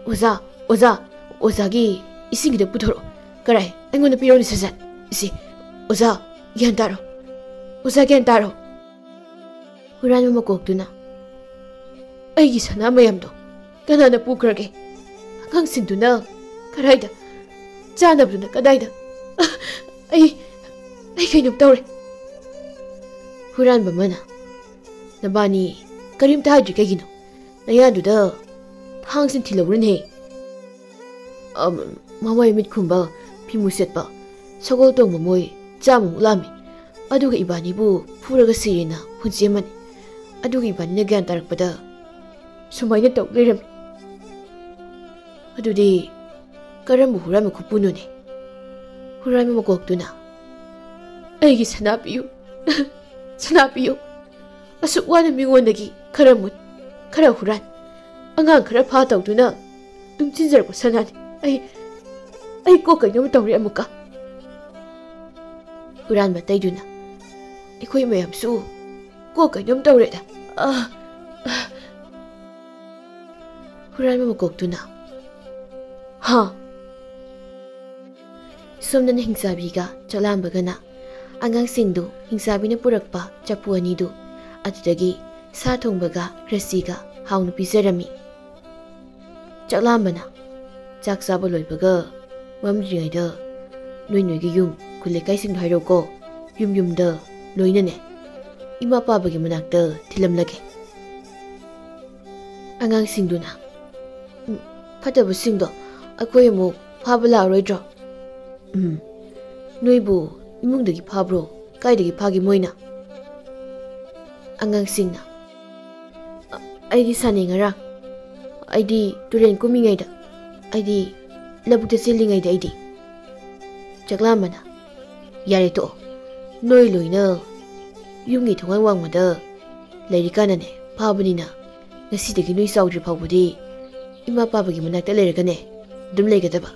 "ꯑꯣꯖꯥ, ꯑꯣꯖꯥ, ꯑꯣꯖꯥꯒꯤ ꯏꯁꯤꯡꯒꯤꯗ ꯄꯨꯊꯣꯔꯛꯑꯣ꯫ ꯀꯔꯥꯏ? ꯑꯩꯉꯣꯟꯗ ꯄꯤꯔꯛꯎꯅꯦ ꯁꯠ ꯁꯠ꯫ ꯏꯁꯦ, ꯑꯣꯖꯥ, ꯒ꯭ꯌꯥꯟ ꯇꯥꯔꯣ꯫ ꯑꯣꯖꯥ, ꯒ꯭ꯌꯥꯟ ꯇꯥꯔꯣ꯫" ꯍꯨꯔꯥꯟꯕ ꯃꯀꯣꯛꯇꯨꯅ, "ꯑꯩꯒꯤ ꯁꯅꯥ ꯃꯌꯥꯝꯗꯣ ꯀꯅꯥꯅ ꯄꯨꯈ꯭ꯔꯒꯦ? ꯑꯉꯥꯡꯁꯤꯡꯗꯨꯅ ꯀꯗꯥꯏꯗ? ꯆꯥꯅꯕꯗꯨꯅ ꯀꯗꯥꯏꯗ? ꯑ, ꯑꯩ, ꯑꯩ ꯀꯩꯅꯣꯝ ꯇꯧꯔꯦ꯫" ꯍꯨꯔꯥꯟꯕ ꯑꯃꯅ, "ꯅꯕꯥꯅꯤ ꯀꯔꯤꯝꯇ ꯍꯥꯏꯗ꯭ꯔꯤ ꯀꯩꯒꯤꯅꯣ? ꯅꯌꯥꯗꯨꯗ ꯊꯥꯡꯁꯤꯡ ꯊꯤꯜꯍꯧꯔꯨꯅꯦ꯫" ꯑꯝ, ꯃꯃꯥꯏ ꯃꯤꯠ ꯈꯨꯝꯕ, ꯐꯤꯃꯨ ꯁꯦꯠꯄ, ꯁꯒꯣꯜ ꯇꯣꯡꯕ ꯃꯣꯏ ꯆꯥꯝꯃꯃꯨꯛ ꯂꯥꯛꯑꯝꯃꯤ꯫ ꯑꯗꯨꯒ ꯏꯕꯥꯅꯤꯕꯨ ꯐꯨꯔꯒ ꯁꯤꯔꯦꯅ ꯍꯨꯟꯁꯦꯝꯃꯅꯤ꯫ ꯑꯗꯨꯒ ꯏꯕꯥꯅꯤꯅ ꯒ꯭ꯌꯥꯟ ꯇꯥꯔꯛꯄꯗ ꯁꯨꯃꯥꯏꯅ ꯇꯧ ꯂꯩꯔꯝꯃꯤ꯫ ꯑꯗꯨꯗꯤ ꯀꯔꯝꯕ ꯍꯨꯔꯥꯟꯕ ꯈꯨꯄꯨꯅꯣꯅꯦ? ꯍꯨꯔꯥꯟꯕ ꯃꯀꯣꯛꯇꯨꯅ, "ꯑꯩꯒꯤ ꯁꯅꯥ ꯄꯤꯌꯨ, ꯁꯅꯥ ꯄꯤꯌꯨ꯫ ꯑꯁꯨꯛ ꯋꯥꯅ ꯃꯤꯉꯣꯟꯗꯒꯤ ꯈꯔ ꯃꯨꯟ, ꯈꯔ ꯍꯨꯔꯥꯟ, ꯑꯉꯥꯡ ꯈꯔ ꯐꯥ ꯇꯧꯗꯨꯅ ꯇꯨꯡꯁꯤꯟꯖꯔꯛꯄ ꯁꯅꯥꯅꯤ꯫ ꯑꯩ, ꯑꯩ ꯀꯣꯛ ꯀꯩꯅꯣꯝ ꯇꯧꯔꯦ ꯑꯃꯨꯛꯀ꯫" ꯍꯨꯔꯥꯟꯕ ꯑꯇꯩꯗꯨꯅ, "ꯑꯩꯈꯣꯏ ꯃꯌꯥꯝꯁꯨ ꯀꯣꯛ ꯀꯩꯅꯣꯝ ꯇꯧꯔꯦꯗ꯫ ꯑ, ꯑ꯫" ꯍꯨꯔꯥꯟꯕ ꯃꯀꯣꯛꯇꯨꯅ, "ꯍꯥ?" ꯁꯣꯝꯗꯅ ꯍꯤꯡꯆꯥꯕꯤꯒ ꯆꯥꯛꯂꯥꯝꯕꯒꯅ ꯑꯉꯥꯡꯁꯤꯡꯗꯨ ꯍꯤꯡꯆꯥꯕꯤꯅ ꯄꯨꯔꯛꯄ ꯆꯐꯨ ꯑꯅꯤꯗꯨ ꯑꯗꯨꯗꯒꯤ ꯁꯥ ꯊꯣꯡꯕꯒ ꯈ꯭ꯔꯦꯆꯤꯒ ꯍꯥꯎꯅ ꯄꯤꯖꯔꯝꯃꯤ꯫ ꯆꯥꯛꯂꯥꯝꯕꯅ, ꯆꯥꯛ ꯆꯥꯕ ꯂꯣꯏꯕꯒ ꯃꯝꯗ꯭ꯔꯤꯉꯩꯗ ꯅꯣꯏ ꯅꯣꯏꯒꯤ ꯌꯨꯝ, ꯈꯨꯜ ꯂꯩꯀꯥꯏꯁꯤꯡꯗꯣ ꯍꯥꯏꯔꯛꯎꯀꯣ꯫ ꯌꯨꯝ ꯌꯨꯝꯗ ꯂꯣꯏꯅꯅꯦ, ꯏꯃꯥ ꯄꯥꯕꯒꯤ ꯃꯅꯥꯛꯇ ꯊꯤꯜꯂꯝꯂꯒꯦ꯫ ꯑꯉꯥꯡꯁꯤꯡꯗꯨꯅ, "ꯎꯝ, ꯐꯠꯇꯕꯁꯤꯡꯗꯣ ꯑꯩꯈꯣꯏ ꯑꯃꯨꯛ ꯐꯥꯕ ꯂꯥꯛꯑꯔꯣꯏꯗ꯭ꯔꯣ?" "ꯎꯝ, ꯅꯣꯏꯕꯨ ꯏꯃꯨꯡꯗꯒꯤ ꯐꯥꯕ꯭ꯔꯣ? ꯀꯥꯏꯗꯒꯤ ꯐꯥꯒꯦ ꯃꯣꯏꯅ?" ꯑꯉꯥꯡꯁꯤꯡꯅ, "ꯑ-, ꯑꯩꯗꯤ ꯁꯥꯟꯅꯩ ꯉꯔꯥꯡ꯫ ꯑꯩꯗꯤ ꯇꯨꯔꯦꯟ ꯀꯨꯝꯃꯤꯉꯩꯗ, ꯑꯩꯗꯤ ꯂꯧꯕꯨꯛꯇ ꯆꯦꯜꯂꯤꯉꯩꯗ ꯑꯩꯗꯤ꯫" ꯆꯥꯛꯂꯥꯝꯕꯅ, "ꯌꯥꯔꯦ ꯇꯣꯛꯑꯣ, ꯅꯣꯏ ꯂꯣꯏꯅ ꯌꯨꯝꯒꯤ ꯊꯣꯡꯒꯥꯟ ꯋꯥꯡꯃꯗ ꯂꯩꯔꯤꯀꯥꯟꯗꯅꯦ ꯐꯥꯕꯅꯤꯅ, ꯉꯁꯤꯗꯒꯤ ꯅꯣꯏ ꯆꯥꯎꯗ꯭ꯔꯤ ꯐꯥꯎꯕꯗꯤ ꯏꯃꯥ ꯄꯥꯕꯒꯤ ꯃꯅꯥꯛꯇ ꯂꯩꯔꯒꯅꯦ ꯑꯗꯨꯝ ꯂꯩꯒꯗꯕ꯫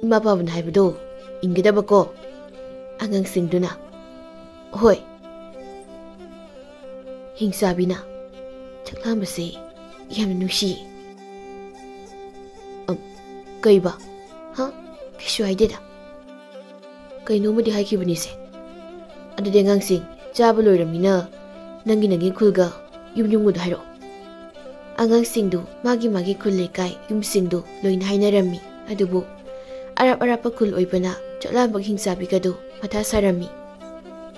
ꯏꯃꯥ ꯄꯥꯕꯅ ꯍꯥꯏꯕꯗꯣ ꯏꯟꯒꯗꯕꯀꯣ꯫" ꯑꯉꯥꯡꯁꯤꯡꯗꯨꯅ, "ꯍꯣꯏ꯫" ꯍꯤꯡꯆꯥꯕꯤꯅ, "ꯆꯥꯛꯂꯥꯝꯕꯁꯦ ꯌꯥꯝꯅ ꯅꯨꯡꯁꯤꯌꯦ꯫" "ꯑꯝ, ꯀꯩꯕ? ꯍꯥ? ꯀꯩꯁꯨ ꯍꯥꯏꯗꯦꯗ꯫ ꯀꯩꯅꯣꯝꯃꯗꯤ ꯍꯥꯏꯈꯤꯕꯅꯤꯁꯦ꯫ ꯑꯗꯨꯗꯤ ꯑꯉꯥꯡꯁꯤꯡ, ꯆꯥꯕ ꯂꯣꯏꯔꯝꯅꯤꯅ ꯅꯪꯒꯤ ꯅꯪꯒꯤ ꯈꯨꯜꯒ ꯌꯨꯝ ꯌꯨꯝꯒꯗꯣ ꯍꯥꯏꯔꯛꯑꯣ꯫" ꯑꯉꯥꯡꯁꯤꯡꯗꯨ ꯃꯥꯒꯤ ꯃꯥꯒꯤ ꯈꯨꯜ ꯂꯩꯀꯥꯏ ꯌꯨꯝꯁꯤꯡꯗꯨ ꯂꯣꯏꯅ ꯍꯥꯏꯅꯔꯝꯃꯤ꯫ ꯑꯗꯨꯕꯨ ꯑꯔꯥꯞ ꯑꯔꯥꯞꯄ ꯈꯨꯜ ꯑꯣꯏꯕꯅ ꯆꯥꯛꯂꯥꯝꯕꯒꯤ ꯍꯤꯡꯆꯥꯕꯤꯒꯗꯨ ꯃꯊꯥ ꯁꯥꯔꯝꯃꯤ꯫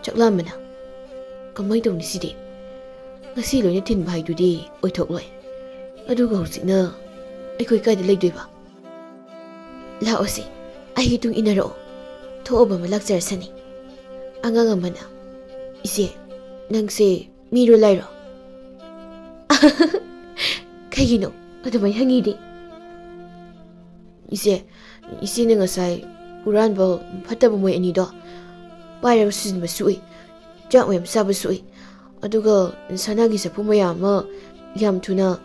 ꯆꯥꯛꯂꯥꯝꯕꯅ, "ꯀꯃꯥꯏ ꯇꯧꯅꯤ ꯁꯤꯗꯤ? ꯉꯁꯤ ꯂꯣꯏꯅ ꯊꯤꯟꯕ ꯍꯥꯏꯗꯨꯗꯤ ꯑꯣꯏꯊꯣꯛꯂꯣꯏ꯫ ꯑꯗꯨꯒ ꯍꯧꯖꯤꯛꯅ ꯑꯩꯈꯣꯏ ꯀꯥꯏꯗ ꯂꯩꯗꯣꯏꯕ?" "ꯂꯥꯛꯑꯣꯁꯦ, ꯑꯩꯒꯤ ꯇꯨꯡ ꯏꯟꯅꯔꯛꯑꯣ꯫ ꯊꯣꯛꯑꯕ ꯑꯃ ꯂꯥꯛꯆꯔꯁꯅꯤ꯫" ꯑꯉꯥꯡ ꯑꯃꯅ, "ꯏꯆꯦ, ꯅꯪꯁꯦ ꯃꯤꯔꯣ ꯂꯥꯏꯔꯣ?" "ꯀꯩꯒꯤꯅꯣ ꯑꯗꯨꯃꯥꯏꯅ ꯍꯪꯉꯤꯗꯤ?" "ꯏꯆꯦ, ꯏꯆꯦꯅ ꯉꯁꯥꯏ ꯍꯨꯔꯥꯟꯕ ꯐꯠꯇꯕ ꯃꯣꯏ ꯑꯅꯤꯗꯣ ꯄꯥꯏꯔꯒ ꯁꯨꯖꯤꯟꯕꯁꯨ ꯎꯏ, ꯆꯥꯛ ꯃꯌꯥꯝ ꯆꯥꯕꯁꯨ ꯎꯏ, ꯑꯗꯨꯒ ꯁꯅꯥꯒꯤ ꯆꯐꯨ ꯃꯌꯥꯝ ꯑꯃ ꯌꯥꯝ ꯊꯨꯅ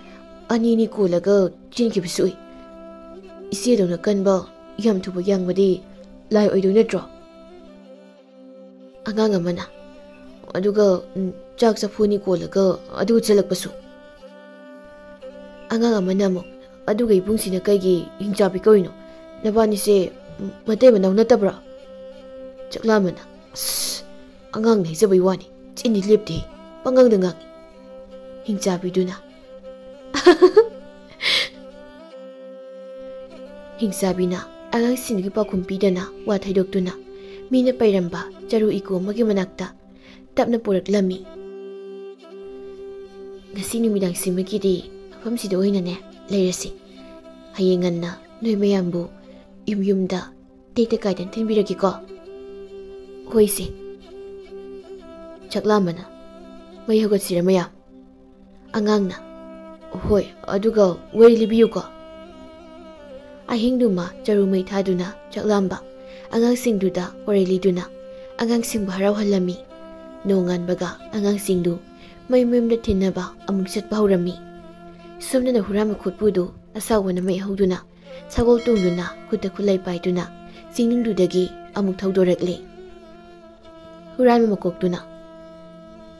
ꯑꯅꯤ ꯑꯅꯤ ꯀꯣꯜꯂꯒ ꯆꯦꯟꯈꯤꯕꯁꯨ ꯎꯏ꯫ ꯏꯆꯦꯗꯧꯅ ꯀꯟꯕ, ꯌꯥꯝ ꯊꯨꯕ ꯌꯥꯡꯕꯗꯤ ꯂꯥꯏ ꯑꯣꯏꯗꯣꯏ ꯅꯠꯇ꯭ꯔꯣ?" ꯑꯉꯥꯡ ꯑꯃꯅ, "ꯑꯗꯨꯒ, ꯎꯝ, ꯆꯥꯛ ꯆꯐꯨ ꯑꯅꯤ ꯀꯣꯜꯂꯒ ꯑꯗꯨꯒ ꯆꯦꯜꯂꯛꯄꯁꯨ?" ꯑꯉꯥꯡ ꯑꯃꯅ ꯑꯃꯨꯛ, "ꯑꯗꯨꯒ ꯏꯕꯨꯡꯁꯤꯅ ꯀꯩꯒꯤ ꯍꯤꯡꯆꯥꯕꯤ ꯀꯧꯔꯤꯅꯣ? ꯅꯕꯥꯅꯤꯁꯦ ꯃꯇꯩ ꯃꯅꯥꯎ ꯅꯠꯇꯕ꯭ꯔꯣ?" ꯆꯥꯛꯂꯥꯝꯕꯅ, "ꯑꯁ, ꯑꯉꯥꯡꯅ ꯍꯥꯏꯖꯕꯩ ꯋꯥꯅꯤ, ꯆꯤꯟꯗꯤ ꯂꯦꯞꯇꯦ, ꯄꯉꯥꯡꯗ ꯉꯥꯡꯉꯤ꯫" ꯍꯤꯡꯆꯥꯕꯤꯗꯨꯅ, ꯍꯤꯡꯆꯥꯕꯤꯅ ꯑꯉꯥꯡꯁꯤꯡꯒꯤ ꯄꯥꯎꯈꯨꯝ ꯄꯤꯗꯅ ꯋꯥ ꯊꯩꯗꯣꯛꯇꯨꯅ ꯃꯤꯅ ꯄꯩꯔꯝꯕ ꯆꯔꯨ ꯏꯀꯣ ꯑꯃꯒꯤ ꯃꯅꯥꯛꯇ ꯇꯞꯅ ꯄꯨꯔꯛꯂꯝꯃꯤ꯫ "ꯉꯁꯤ ꯅꯨꯃꯤꯗꯥꯡꯁꯤꯃꯒꯤꯗꯤ ꯃꯐꯝꯁꯤꯗ ꯑꯣꯏꯅꯅꯦ ꯂꯩꯔꯁꯤ꯫ ꯍꯌꯦꯡ ꯉꯟꯅ ꯅꯣꯏ ꯃꯌꯥꯝꯕꯨ ꯌꯨꯝ ꯌꯨꯝꯗ ꯇꯦꯛꯇ ꯀꯥꯏꯗꯅ ꯊꯤꯟꯕꯤꯔꯒꯦꯀꯣ?" "ꯍꯣꯏꯁꯦ꯫" ꯆꯥꯛꯂꯥꯝꯕꯅ, "ꯃꯩ ꯍꯧꯒꯠꯁꯤꯔ ꯃꯌꯥꯝ?" ꯑꯉꯥꯡꯅ, "ꯍꯣꯏ, ꯑꯗꯨꯒ ꯋꯥꯔꯤ ꯂꯤꯕꯤꯌꯨꯀꯣ?" ꯑꯍꯤꯡꯗꯨꯃ ꯆꯔꯨ ꯃꯩ ꯊꯥꯗꯨꯅ ꯆꯥꯛꯂꯥꯝꯕ ꯑꯉꯥꯡꯁꯤꯡꯗꯨꯗ ꯋꯥꯔꯤ ꯂꯤꯗꯨꯅ ꯑꯉꯥꯡꯁꯤꯡꯕꯨ ꯍꯔꯥꯎꯍꯜꯂꯝꯃꯤ꯫ ꯅꯣꯡꯉꯥꯟꯕꯒ ꯑꯉꯥꯡꯁꯤꯡꯗꯨ ꯃꯩ ꯃꯌꯨꯝꯗ ꯊꯤꯟꯅꯕ ꯑꯃꯨꯛ ꯆꯠꯄ ꯍꯧꯔꯝꯃꯤ꯫ ꯁꯣꯝꯗꯅ ꯍꯨꯔꯥꯟꯕ ꯈꯨꯠꯄꯨꯗꯨ ꯑꯁꯥꯎꯕꯅ ꯃꯩ ꯍꯧꯗꯨꯅ ꯁꯒꯣꯜ ꯇꯣꯡꯗꯨꯅ ꯈꯨꯠꯇ ꯈꯨꯠꯂꯥꯏ ꯄꯥꯏꯗꯨꯅ ꯆꯤꯡꯅꯨꯡꯗꯨꯗꯒꯤ ꯑꯃꯨꯛ ꯊꯧꯗꯣꯔꯛꯂꯦ꯫ ꯍꯨꯔꯥꯟꯕ ꯃꯀꯣꯛꯇꯨꯅ,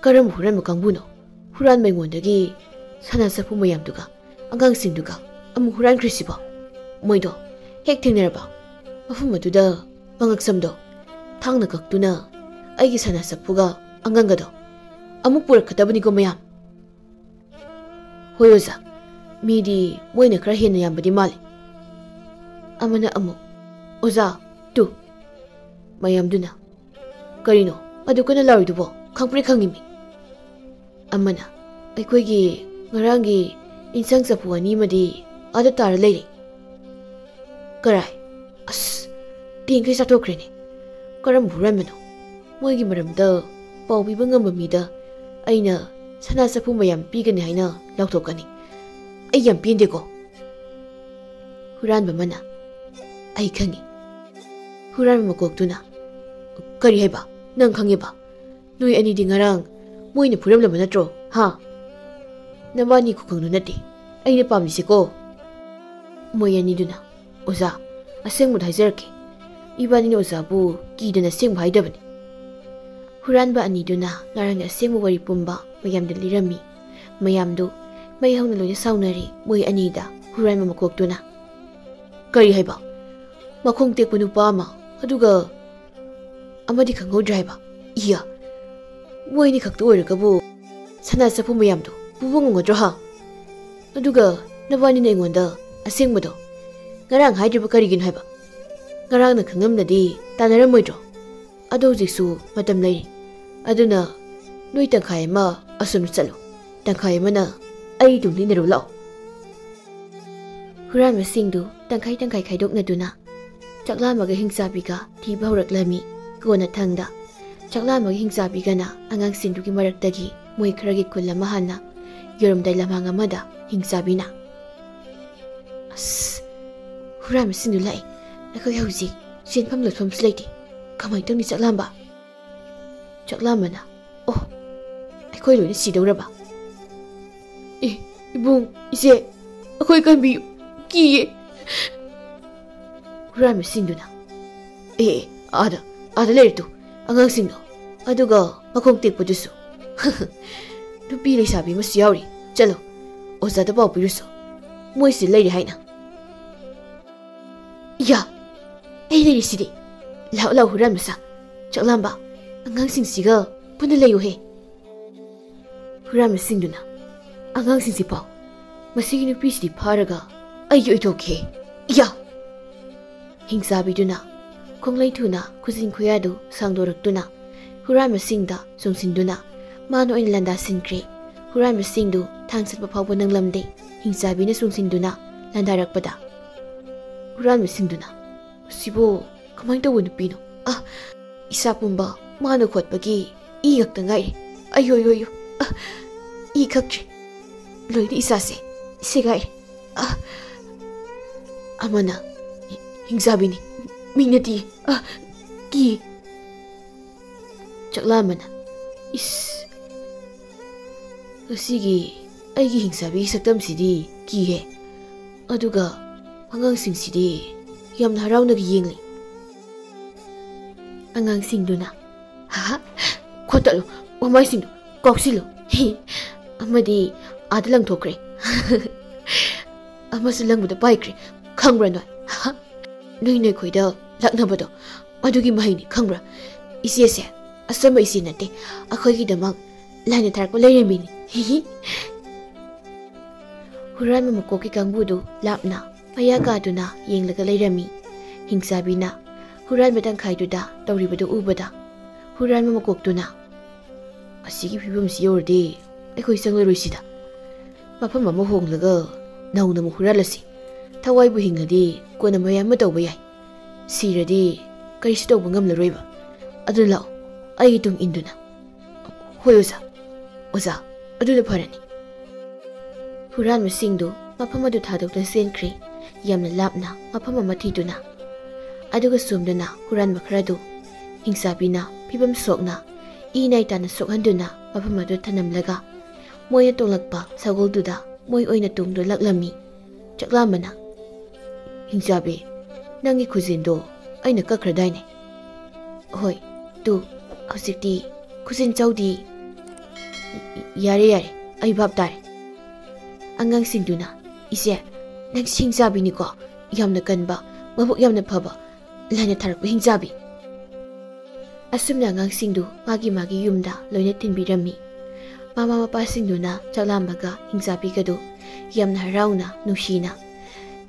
"ꯀꯔꯝꯕ ꯍꯨꯔꯥꯟꯕ ꯀꯥꯡꯕꯨꯅꯣ ꯍꯨꯔꯥꯟꯕ ꯑꯩꯉꯣꯟꯗꯒꯤ ꯁꯅꯥ ꯆꯐꯨ ꯃꯌꯥꯝꯗꯨꯒ ꯑꯉꯥꯡꯁꯤꯡꯗꯨꯒ ꯑꯃꯨꯛ ꯍꯨꯔꯥꯟꯈ꯭ꯔꯤꯁꯤꯕꯣ? ꯃꯣꯏꯗꯣ ꯍꯦꯛ ꯊꯦꯡꯅꯔꯕ ꯃꯐꯝ ꯑꯗꯨꯗ ꯃꯉꯛꯁꯝꯗꯣ ꯊꯥꯡꯅ ꯀꯛꯇꯨꯅ ꯑꯩꯒꯤ ꯁꯅꯥ ꯆꯐꯨꯒ ꯑꯉꯥꯡꯒꯗꯣ ꯑꯃꯨꯛ ꯄꯨꯔꯛꯀꯗꯕꯅꯤꯀꯣ ꯃꯌꯥꯝ?" "ꯍꯣꯏ ꯑꯣꯖꯥ, ꯃꯤꯗꯤ ꯃꯣꯏꯅ ꯈꯔ ꯍꯦꯟꯅ ꯌꯥꯝꯕꯗꯤ ꯃꯥꯜꯂꯤ꯫" ꯑꯃꯅ ꯑꯃꯨꯛ, "ꯑꯣꯖꯥ, ꯇꯨ!" ꯃꯌꯥꯝꯗꯨꯅ, "ꯀꯔꯤꯅꯣ ꯑꯗꯨ ꯀꯟꯅ ꯂꯥꯎꯔꯤꯗꯨꯕꯣ? ꯈꯪꯄ꯭ꯔꯦꯛ ꯈꯪꯉꯤꯃꯤ꯫" ꯑꯃꯅ, "ꯑꯩꯈꯣꯏꯒꯤ ꯉꯔꯥꯡꯒꯤ ꯏꯟꯁꯥꯡ ꯆꯐꯨ ꯑꯅꯤ ꯑꯃꯗꯤ ꯑꯥꯗ ꯇꯥꯔ ꯂꯩꯔꯦ꯫" "ꯀꯔꯥꯏ? ꯑꯁ, ꯇꯦꯡꯈꯩ ꯆꯥꯊꯣꯛꯈ꯭ꯔꯦꯅꯦ꯫ ꯀꯔꯝꯕ ꯍꯨꯔꯥꯟꯕꯅꯣ? ꯃꯣꯏꯒꯤ ꯃꯔꯝꯗ ꯄꯥꯎ ꯄꯤꯕ ꯉꯝꯕ ꯃꯤꯗ ꯑꯩꯅ ꯁꯅꯥ ꯆꯐꯨ ꯃꯌꯥꯝ ꯄꯤꯒꯅꯤ ꯍꯥꯏꯅ ꯂꯥꯎꯊꯣꯛꯀꯅꯤ꯫ ꯑꯩ ꯌꯥꯝ ꯄꯦꯟꯗꯦꯀꯣ꯫" ꯍꯨꯔꯥꯟꯕ ꯑꯃꯅ, "ꯑꯩ ꯈꯪꯉꯤ꯫" ꯍꯨꯔꯥꯟꯕ ꯃꯀꯣꯛꯇꯨꯅ, "ꯀꯔꯤ ꯍꯥꯏꯕ? ꯅꯪ ꯈꯪꯉꯤꯕ? ꯅꯣꯏ ꯑꯅꯤꯗꯤ ꯉꯔꯥꯡ ꯃꯣꯏꯅ ꯐꯨꯔꯝꯂꯕ ꯅꯠꯇ꯭ꯔꯣ? ꯍꯥ? ꯅꯕꯥꯅꯤ ꯈꯨꯈꯪꯗꯨ ꯅꯠꯇꯦ ꯑꯩꯅ ꯄꯥꯝꯃꯤꯁꯤꯀꯣ꯫" ꯃꯣꯏ ꯑꯅꯤꯗꯨꯅ, "ꯑꯣꯖꯥ, ꯑꯁꯦꯡꯕꯗ ꯍꯥꯏꯖꯔꯛꯀꯦ, ꯏꯕꯥꯅꯤꯅ ꯑꯣꯖꯥꯕꯨ ꯀꯤꯗꯅ ꯑꯁꯦꯡꯕ ꯍꯥꯏꯗꯕꯅꯤ꯫" ꯍꯨꯔꯥꯟꯕ ꯑꯅꯤꯗꯨꯅ ꯉꯔꯥꯡꯒꯤ ꯑꯁꯦꯡꯕ ꯋꯥꯔꯤ ꯄꯨꯝꯕ ꯃꯌꯥꯝꯗ ꯂꯤꯔꯝꯃꯤ꯫ ꯃꯌꯥꯝꯗꯨ ꯃꯩ ꯍꯧꯅ ꯂꯣꯏꯅ ꯁꯥꯎꯅꯔꯤ꯫ ꯃꯣꯏ ꯑꯅꯤꯗ ꯍꯨꯔꯥꯟꯕ ꯃꯀꯣꯛꯇꯨꯅ, "ꯀꯔꯤ ꯍꯥꯏꯕ? ꯃꯈꯣꯡ ꯇꯦꯛꯄ ꯅꯨꯄꯥ ꯑꯃ, ꯑꯗꯨꯒ ꯑꯃꯗꯤ ꯈꯪꯍꯧꯗ꯭ꯔꯦ ꯍꯥꯏꯕ? ꯏꯌꯥ! ꯃꯣꯏ ꯑꯅꯤꯈꯛꯇ ꯑꯣꯏꯔꯒꯕꯨ ꯁꯅꯥ ꯆꯐꯨ ꯃꯌꯥꯝꯗꯨ ꯄꯨꯕ ꯉꯝꯒꯗ꯭ꯔꯣ ꯍꯥ? ꯑꯗꯨꯒ ꯅꯕꯥꯅꯤꯅ ꯑꯩꯉꯣꯟꯗ ꯑꯁꯦꯡꯕꯗꯣ ꯉꯔꯥꯡ ꯍꯥꯏꯗ꯭ꯔꯤꯕ ꯀꯔꯤꯒꯤꯅꯣ ꯍꯥꯏꯕ? ꯉꯔꯥꯡꯅ ꯈꯪꯉꯝꯂꯗꯤ ꯇꯥꯟꯅꯔꯝꯃꯣꯏꯗ꯭ꯔꯣ? ꯑꯗꯣ ꯍꯧꯖꯤꯛꯁꯨ ꯃꯇꯝ ꯂꯩꯔꯤ꯫ ꯑꯗꯨꯅ ꯅꯣꯏ ꯇꯪꯈꯥꯏ ꯑꯃ ꯑꯁꯣꯝꯗ ꯆꯠꯂꯣ, ꯇꯪꯈꯥꯏ ꯑꯃꯅ ꯑꯩ ꯏꯇꯨꯡꯗ ꯏꯟꯅꯔꯨ ꯂꯥꯛꯑꯣ꯫ ꯍꯨꯔꯥꯟꯕꯁꯤꯡꯗꯨ ꯇꯪꯈꯥꯏ ꯇꯪꯈꯥꯏ ꯈꯥꯏꯗꯣꯛꯅꯗꯨꯅ ꯆꯥꯛꯂꯥꯝꯕꯒ ꯍꯤꯡꯆꯥꯕꯤꯒ ꯊꯤꯕ ꯍꯧꯔꯛꯂꯝꯃꯤ꯫ ꯀꯣꯟꯅꯊꯪꯗ ꯆꯥꯛꯂꯥꯝꯕꯒ ꯍꯤꯡꯆꯥꯕꯤꯒꯅ ꯑꯉꯥꯡꯁꯤꯡꯗꯨꯒꯤ ꯃꯔꯛꯇꯒꯤ ꯃꯣꯏ ꯈꯔꯒꯤ ꯈꯨꯜ ꯑꯃ ꯍꯥꯟꯅ ꯌꯧꯔꯝꯗꯥꯏ ꯂꯝꯍꯥꯡ ꯑꯃꯗ ꯍꯤꯡꯆꯥꯕꯤꯅ, "ꯑꯁ, ꯍꯨꯔꯥꯟꯕꯁꯤꯡꯗꯨ ꯂꯥꯛꯑꯦ꯫ ꯑꯩꯈꯣꯏ ꯍꯧꯖꯤꯛ ꯆꯦꯟꯐꯝ ꯂꯣꯠꯐꯝꯁꯨ ꯂꯩꯇꯦ꯫ ꯀꯃꯥꯏꯅ ꯇꯧꯅꯤ ꯆꯥꯛꯂꯥꯝꯕ?" ꯆꯥꯛꯂꯥꯝꯕꯅ, "ꯑꯣ, ꯑꯩꯈꯣꯏ ꯂꯣꯏꯅ ꯁꯤꯗꯧꯔꯕ? ꯑꯦ, ꯏꯕꯨꯡ, ꯏꯆꯦ, ꯑꯩꯈꯣꯏ ꯀꯟꯕꯤꯌꯨ, ꯀꯤꯌꯦ꯫" ꯍꯨꯔꯥꯟꯕꯁꯤꯡꯗꯨꯅ, "ꯑꯦ, ꯑꯦ, ꯑꯥꯗ, ꯑꯥꯗ ꯂꯩꯔꯦꯇꯨ, ꯑꯉꯥꯡꯁꯤꯡꯗꯣ, ꯑꯗꯨꯒ ꯃꯈꯣꯡ ꯇꯦꯛꯄꯗꯨꯁꯨ꯫ ꯅꯨꯄꯤ ꯂꯩꯁꯥꯕꯤ ꯑꯃꯁꯨ ꯌꯥꯎꯔꯤ꯫ ꯆꯠꯂꯣ, ꯑꯣꯖꯥꯗ ꯄꯥꯎ ꯄꯤꯔꯨꯁꯣ꯫ ꯃꯣꯏꯁꯤ ꯂꯩꯔꯤ ꯍꯥꯏꯅ꯫" "ꯏꯌꯥ, ꯑꯩ ꯂꯩꯔꯤꯁꯤꯗꯤ꯫ ꯂꯥꯛꯑꯣ, ꯂꯥꯛꯑꯣ, ꯍꯨꯔꯥꯟꯕꯁꯥ꯫ ꯆꯥꯛꯂꯥꯝꯕ, ꯑꯉꯥꯡꯁꯤꯡꯁꯤꯒ ꯄꯨꯟꯅ ꯂꯩꯌꯨꯍꯦ꯫" ꯍꯨꯔꯥꯟꯕꯁꯤꯡꯗꯨꯅ, "ꯑꯉꯥꯡꯁꯤꯡꯁꯤ ꯄꯥꯎ, ꯃꯁꯤꯒꯤ ꯅꯨꯄꯤꯁꯤꯗꯤ ꯐꯥꯔꯒ ꯑꯩꯒꯤ ꯑꯣꯏꯊꯣꯛꯈꯤ꯫ ꯏꯌꯥ!" ꯍꯤꯡꯆꯥꯕꯤꯗꯨꯅ ꯈꯣꯡꯂꯩ ꯊꯨꯅ ꯈꯨꯖꯤꯟ ꯈꯨꯌꯥꯗꯨ ꯁꯥꯡꯗꯣꯔꯛꯇꯨꯅ ꯍꯨꯔꯥꯟꯕꯁꯤꯡꯗ ꯆꯣꯡꯁꯤꯟꯗꯨꯅ ꯃꯥꯅ ꯑꯣꯏꯅ ꯂꯥꯟꯗꯥꯁꯤꯟꯈ꯭ꯔꯦ꯫ ꯍꯨꯔꯥꯟꯕꯁꯤꯡꯗꯨ ꯊꯥꯡ ꯆꯠꯄ ꯐꯥꯎꯕ ꯅꯪꯂꯝꯗꯦ꯫ ꯍꯤꯡꯆꯥꯕꯤꯅ ꯆꯣꯡꯁꯤꯟꯗꯨꯅ ꯂꯥꯟꯗꯥꯔꯛꯄꯗ ꯍꯨꯔꯥꯟꯕꯁꯤꯡꯗꯨꯅ, "ꯁꯤꯕꯨ ꯀꯃꯥꯏꯅ ꯇꯧꯕ ꯅꯨꯄꯤꯅꯣ? ꯑ, ꯏꯁꯥ ꯄꯨꯝꯕ ꯃꯥꯅ ꯈꯣꯠꯄꯒꯤ ꯏ ꯉꯛꯇ ꯉꯥꯏꯔꯦ꯫ ꯑꯌꯣ, ꯑꯌꯣ, ꯑꯌꯣ꯫ ꯑ, ꯏ ꯈꯛꯇ꯭ꯔꯦ꯫ ꯂꯣꯏꯅ ꯏꯁꯥꯁꯦ ꯁꯦꯒꯥꯏꯔꯦ꯫ ꯑ꯫" ꯑꯃꯅ, "ꯍꯤꯡꯆꯥꯕꯤꯅꯤ, ꯃꯤ ꯅꯠꯇꯦ꯫ ꯑ, ꯀꯤ꯫" ꯆꯥꯛꯂꯥꯝꯕꯅ, "ꯏꯁ, ꯉꯁꯤꯒꯤ ꯑꯩꯒꯤ ꯍꯤꯡꯆꯥꯕꯤꯒꯤ ꯁꯛꯇꯝꯁꯤꯗꯤ ꯀꯤꯍꯦ꯫ ꯑꯗꯨꯒ ꯑꯉꯥꯡꯁꯤꯡꯁꯤꯗꯤ ꯌꯥꯝꯅ ꯍꯔꯥꯎꯅꯒ ꯌꯦꯡꯂꯤ꯫" ꯑꯉꯥꯡꯁꯤꯡꯗꯨꯅ, "ꯍꯥ, ꯈꯣꯠꯇꯠꯂꯨ, ꯃꯃꯥꯏꯁꯤꯡꯗꯨ ꯀꯥꯎꯁꯤꯜꯂꯨ꯫ ꯍꯤ, ꯑꯃꯗꯤ ꯑꯥꯗ ꯂꯪꯊꯣꯛꯈ꯭ꯔꯦ꯫ ꯑꯃꯁꯨ ꯂꯪꯕꯗ ꯄꯥꯏꯈ꯭ꯔꯦ꯫ ꯈꯪꯕ꯭ꯔꯥ ꯅꯣꯏ? ꯍꯥ? ꯅꯣꯏ ꯅꯣꯏꯈꯣꯏꯗ ꯂꯛꯅꯕꯗꯣ ꯑꯗꯨꯒꯤ ꯃꯍꯩꯅꯤ, ꯈꯪꯕ꯭ꯔꯥ? ꯏꯆꯦꯁꯦ ꯑꯆꯝꯕ ꯏꯆꯦ ꯅꯠꯇꯦ, ꯑꯩꯈꯣꯏꯒꯤꯗꯃꯛ ꯂꯥꯏꯅ ꯊꯥꯔꯛꯄ ꯂꯩꯔꯦꯝꯕꯤꯅꯤ꯫ ꯍꯤ ꯍꯤ꯫" ꯍꯨꯔꯥꯟꯕ ꯃꯀꯣꯛꯀꯤ ꯀꯥꯡꯕꯨꯗꯨ ꯂꯥꯞꯅ ꯃꯌꯥ ꯀꯥꯗꯨꯅ ꯌꯦꯡꯂꯒ ꯂꯩꯔꯝꯃꯤ꯫ ꯍꯤꯡꯆꯥꯕꯤꯅ ꯍꯨꯔꯥꯟꯕ ꯇꯪꯈꯥꯏꯗꯨꯗ ꯇꯧꯔꯤꯕꯗꯨ ꯎꯕꯗ ꯍꯨꯔꯥꯟꯕ ꯃꯀꯣꯛꯇꯨꯅ, "ꯑꯁꯤꯒꯤ ꯐꯤꯕꯝꯁꯤ ꯌꯧꯔꯗꯤ ꯑꯩꯈꯣꯏ ꯆꯪꯂꯔꯣꯏꯁꯤꯗ꯫ ꯃꯐꯝ ꯑꯃ ꯍꯣꯡꯂꯒ ꯅꯧꯅ ꯑꯃꯨꯛ ꯍꯨꯔꯥꯜꯂꯁꯤ꯫ ꯊꯋꯥꯏꯕꯨ ꯍꯤꯡꯂꯗꯤ ꯀꯣꯟꯅ ꯃꯌꯥꯝ ꯑꯃ ꯇꯧꯕ ꯌꯥꯏ꯫ ꯁꯤꯔꯗꯤ ꯀꯔꯤꯁꯨ ꯇꯧꯕ ꯉꯝꯂꯔꯣꯏꯕ꯫ ꯑꯗꯨ ꯂꯥꯛꯑꯣ, ꯑꯩꯒꯤ ꯇꯨꯡ ꯏꯟꯗꯨꯅ꯫" "ꯍꯣꯏ ꯑꯣꯖꯥ, ꯑꯣꯖꯥ, ꯑꯗꯨꯅ ꯐꯔꯅꯤ꯫" ꯍꯨꯔꯥꯟꯕꯁꯤꯡꯗꯨ ꯃꯐꯝ ꯑꯗꯨ ꯊꯥꯗꯣꯛꯇꯨꯅ ꯆꯦꯟꯈ꯭ꯔꯦ, ꯌꯥꯝꯅ ꯂꯥꯞꯅ ꯃꯐꯝ ꯑꯃ ꯊꯤꯗꯨꯅ꯫ ꯑꯗꯨꯒ ꯁꯣꯝꯗꯅ ꯍꯨꯔꯥꯟꯕ ꯈꯔꯗꯨ ꯍꯤꯡꯆꯥꯕꯤꯅ ꯐꯤꯕꯝ ꯁꯣꯛꯅ ꯏ ꯅꯥꯏ ꯇꯥꯅ ꯁꯣꯛꯍꯟꯗꯨꯅ ꯃꯐꯝ ꯑꯗꯨ ꯊꯅꯝꯂꯒ ꯃꯣꯏꯅ ꯇꯣꯡꯂꯛꯄ ꯁꯒꯣꯜꯗꯨꯗ ꯃꯣꯏ ꯑꯣꯏꯅ ꯇꯣꯡꯗꯨꯅ ꯂꯥꯛꯂꯝꯃꯤ꯫ ꯆꯥꯛꯂꯥꯝꯕꯅ, "ꯍꯤꯡꯆꯥꯕꯤ, ꯅꯪꯒꯤ ꯈꯨꯖꯤꯟꯗꯣ ꯑꯩꯅ ꯀꯛꯈ꯭ꯔꯗꯥꯏꯅꯦ?" "ꯍꯣꯏ, ꯇꯨ, ꯍꯧꯖꯤꯛꯇꯤ ꯈꯨꯖꯤꯟ ꯆꯥꯎꯗꯤ꯫" "ꯌꯥꯔꯦ, ꯌꯥꯔꯦ, ꯑꯩ ꯚꯥꯞ ꯇꯥꯔꯦ꯫" ꯑꯉꯥꯡꯁꯤꯡꯗꯨꯅ, "ꯏꯆꯦ, ꯅꯪ ꯍꯤꯡꯆꯥꯕꯤꯅꯤꯀꯣ, ꯌꯥꯝꯅ ꯀꯟꯕ, ꯃꯕꯨꯛ ꯌꯥꯝꯅ ꯐꯕ, ꯂꯥꯏꯅ ꯊꯥꯔꯛꯄ ꯍꯤꯡꯆꯥꯕꯤ꯫" ꯑꯁꯨꯝꯅ ꯑꯉꯥꯡꯁꯤꯡꯗꯨ ꯃꯥꯒꯤ ꯃꯥꯒꯤ ꯌꯨꯝꯗ ꯂꯣꯏꯅ ꯊꯤꯟꯕꯤꯔꯝꯃꯤ꯫ ꯃꯃꯥ ꯃꯄꯥꯁꯤꯡꯗꯨꯅ ꯆꯥꯛꯂꯥꯝꯕꯒ ꯍꯤꯡꯆꯥꯕꯤꯒꯗꯨ ꯌꯥꯝꯅ ꯍꯔꯥꯎꯅ, ꯅꯨꯡꯁꯤꯅ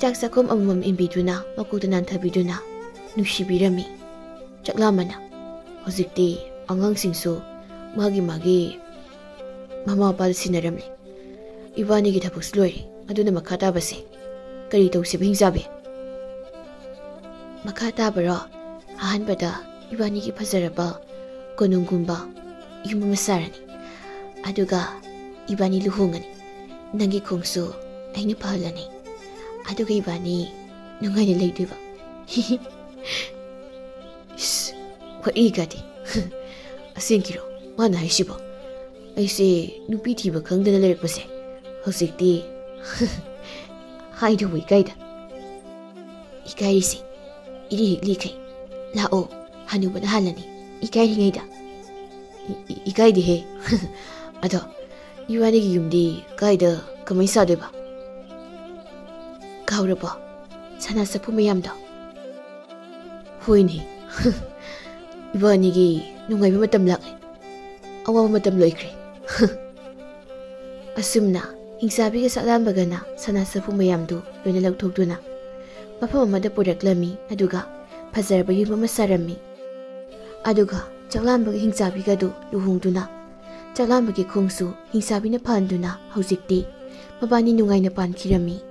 ꯆꯥꯛ ꯆꯥꯛꯈꯨꯝ ꯑꯃꯃꯝ ꯏꯟꯕꯤꯗꯨꯅ ꯃꯀꯣꯛꯇ ꯅꯥꯟꯊꯕꯤꯗꯨꯅ ꯅꯨꯡꯁꯤꯕꯤꯔꯝꯃꯤ꯫ ꯆꯥꯛꯂꯥꯝꯕꯅ, "ꯍꯧꯖꯤꯛꯇꯤ ꯑꯉꯥꯡꯁꯤꯡꯁꯨ ꯃꯥꯒꯤ ꯃꯥꯒꯤ ꯃꯃꯥ ꯃꯄꯥꯗ ꯁꯤꯟꯅꯔꯝꯂꯦ꯫ ꯏꯕꯥꯅꯤꯒꯤ ꯊꯕꯛꯁꯨ ꯂꯣꯏꯔꯦ, ꯑꯗꯨꯅ ꯃꯈꯥ ꯇꯥꯕꯁꯦ ꯀꯔꯤ ꯇꯧꯁꯤꯕ, ꯍꯤꯡꯆꯥꯕꯤ?" "ꯃꯈꯥ ꯇꯥꯕꯔꯣ? ꯑꯍꯥꯟꯕꯗ ꯏꯕꯥꯅꯤꯒꯤ ꯐꯖꯔꯕ ꯀꯣꯅꯨꯡꯒꯨꯝꯕ ꯌꯨꯝ ꯑꯃ ꯁꯥꯔꯅꯤ꯫ ꯑꯗꯨꯒ ꯏꯕꯥꯅꯤ ꯂꯨꯍꯣꯡꯉꯅꯤ꯫ ꯅꯪꯒꯤ ꯈꯣꯡꯁꯨ ꯑꯩꯅ ꯐꯍꯜꯂꯅꯤ꯫ ꯑꯗꯨꯒ ꯏꯕꯥꯅꯤ ꯅꯨꯡꯉꯥꯏꯅ ꯂꯩꯗꯣꯏꯕ꯫" "ꯏꯁ, ꯋꯥꯔꯤꯒꯗꯤ꯫" "ꯑꯁꯦꯡꯀꯤꯔꯣ ꯃꯥꯅ ꯍꯥꯏꯁꯤꯕꯣ? ꯑꯩꯁꯦ ꯅꯨꯄꯤ ꯊꯤꯕ ꯈꯪꯗꯅ ꯂꯩꯔꯛꯄꯁꯦ ꯍꯧꯖꯤꯛꯇꯤ ꯍꯥꯏꯗꯧꯕ ꯏꯀꯥꯏꯗ꯫" "ꯏꯀꯥꯏꯔꯤꯁꯦ ꯏꯔꯤ ꯍꯦꯛ ꯂꯤꯈꯩ꯫ ꯂꯥꯛꯑꯣ, ꯍꯅꯨꯕꯅ ꯍꯥꯜꯂꯅꯤ ꯏꯀꯥꯏꯔꯤꯉꯩꯗ꯫" "E-, E-, ꯏꯀꯥꯏꯗꯦꯍꯦ꯫" "ꯑꯗꯣ ꯏꯕꯥꯅꯤꯒꯤ ꯌꯨꯝꯗꯤ ꯀꯥꯏꯗ, ꯀꯃꯥꯏ ꯁꯥꯗꯣꯏꯕ? ꯀꯥꯎꯔꯕꯣ? ꯁꯅꯥ ꯆꯐꯨ ꯃꯌꯥꯝꯗꯣ?" "ꯍꯣꯏꯅꯦ꯫ ꯏꯕꯥꯅꯤꯒꯤ ꯅꯨꯡꯉꯥꯏꯕ ꯃꯇꯝ ꯂꯥꯛꯂꯦ꯫ ꯑꯋꯥꯕ ꯃꯇꯝ ꯂꯣꯏꯈ꯭ꯔꯦ꯫" ꯑꯁꯨꯝꯅ ꯍꯤꯡꯆꯥꯕꯤꯒ ꯆꯥꯛꯂꯥꯝꯕꯒꯅ ꯁꯅꯥ ꯁꯥꯐꯨ ꯃꯌꯥꯝꯗꯨ ꯂꯣꯏꯅ ꯂꯧꯊꯣꯛꯇꯨꯅ ꯃꯐꯝ ꯑꯃꯗ ꯄꯨꯔꯛꯂꯝꯃꯤ꯫ ꯑꯗꯨꯒ ꯐꯖꯔꯕ ꯌꯨꯝ ꯑꯃ ꯁꯥꯔꯝꯃꯤ꯫ ꯑꯗꯨꯒ ꯆꯥꯛꯂꯥꯝꯕꯒ ꯍꯤꯡꯆꯥꯕꯤꯒꯗꯨ ꯂꯨꯍꯣꯡꯗꯨꯅ ꯆꯥꯛꯂꯥꯝꯕꯒꯤ ꯈꯣꯡꯁꯨ ꯍꯤꯡꯆꯥꯕꯤꯅ ꯐꯍꯟꯗꯨꯅ ꯍꯧꯖꯤꯛꯇꯤ ꯃꯕꯥꯅꯤ ꯅꯨꯡꯉꯥꯏꯅ ꯄꯥꯟꯈꯤꯔꯝꯃꯤ꯫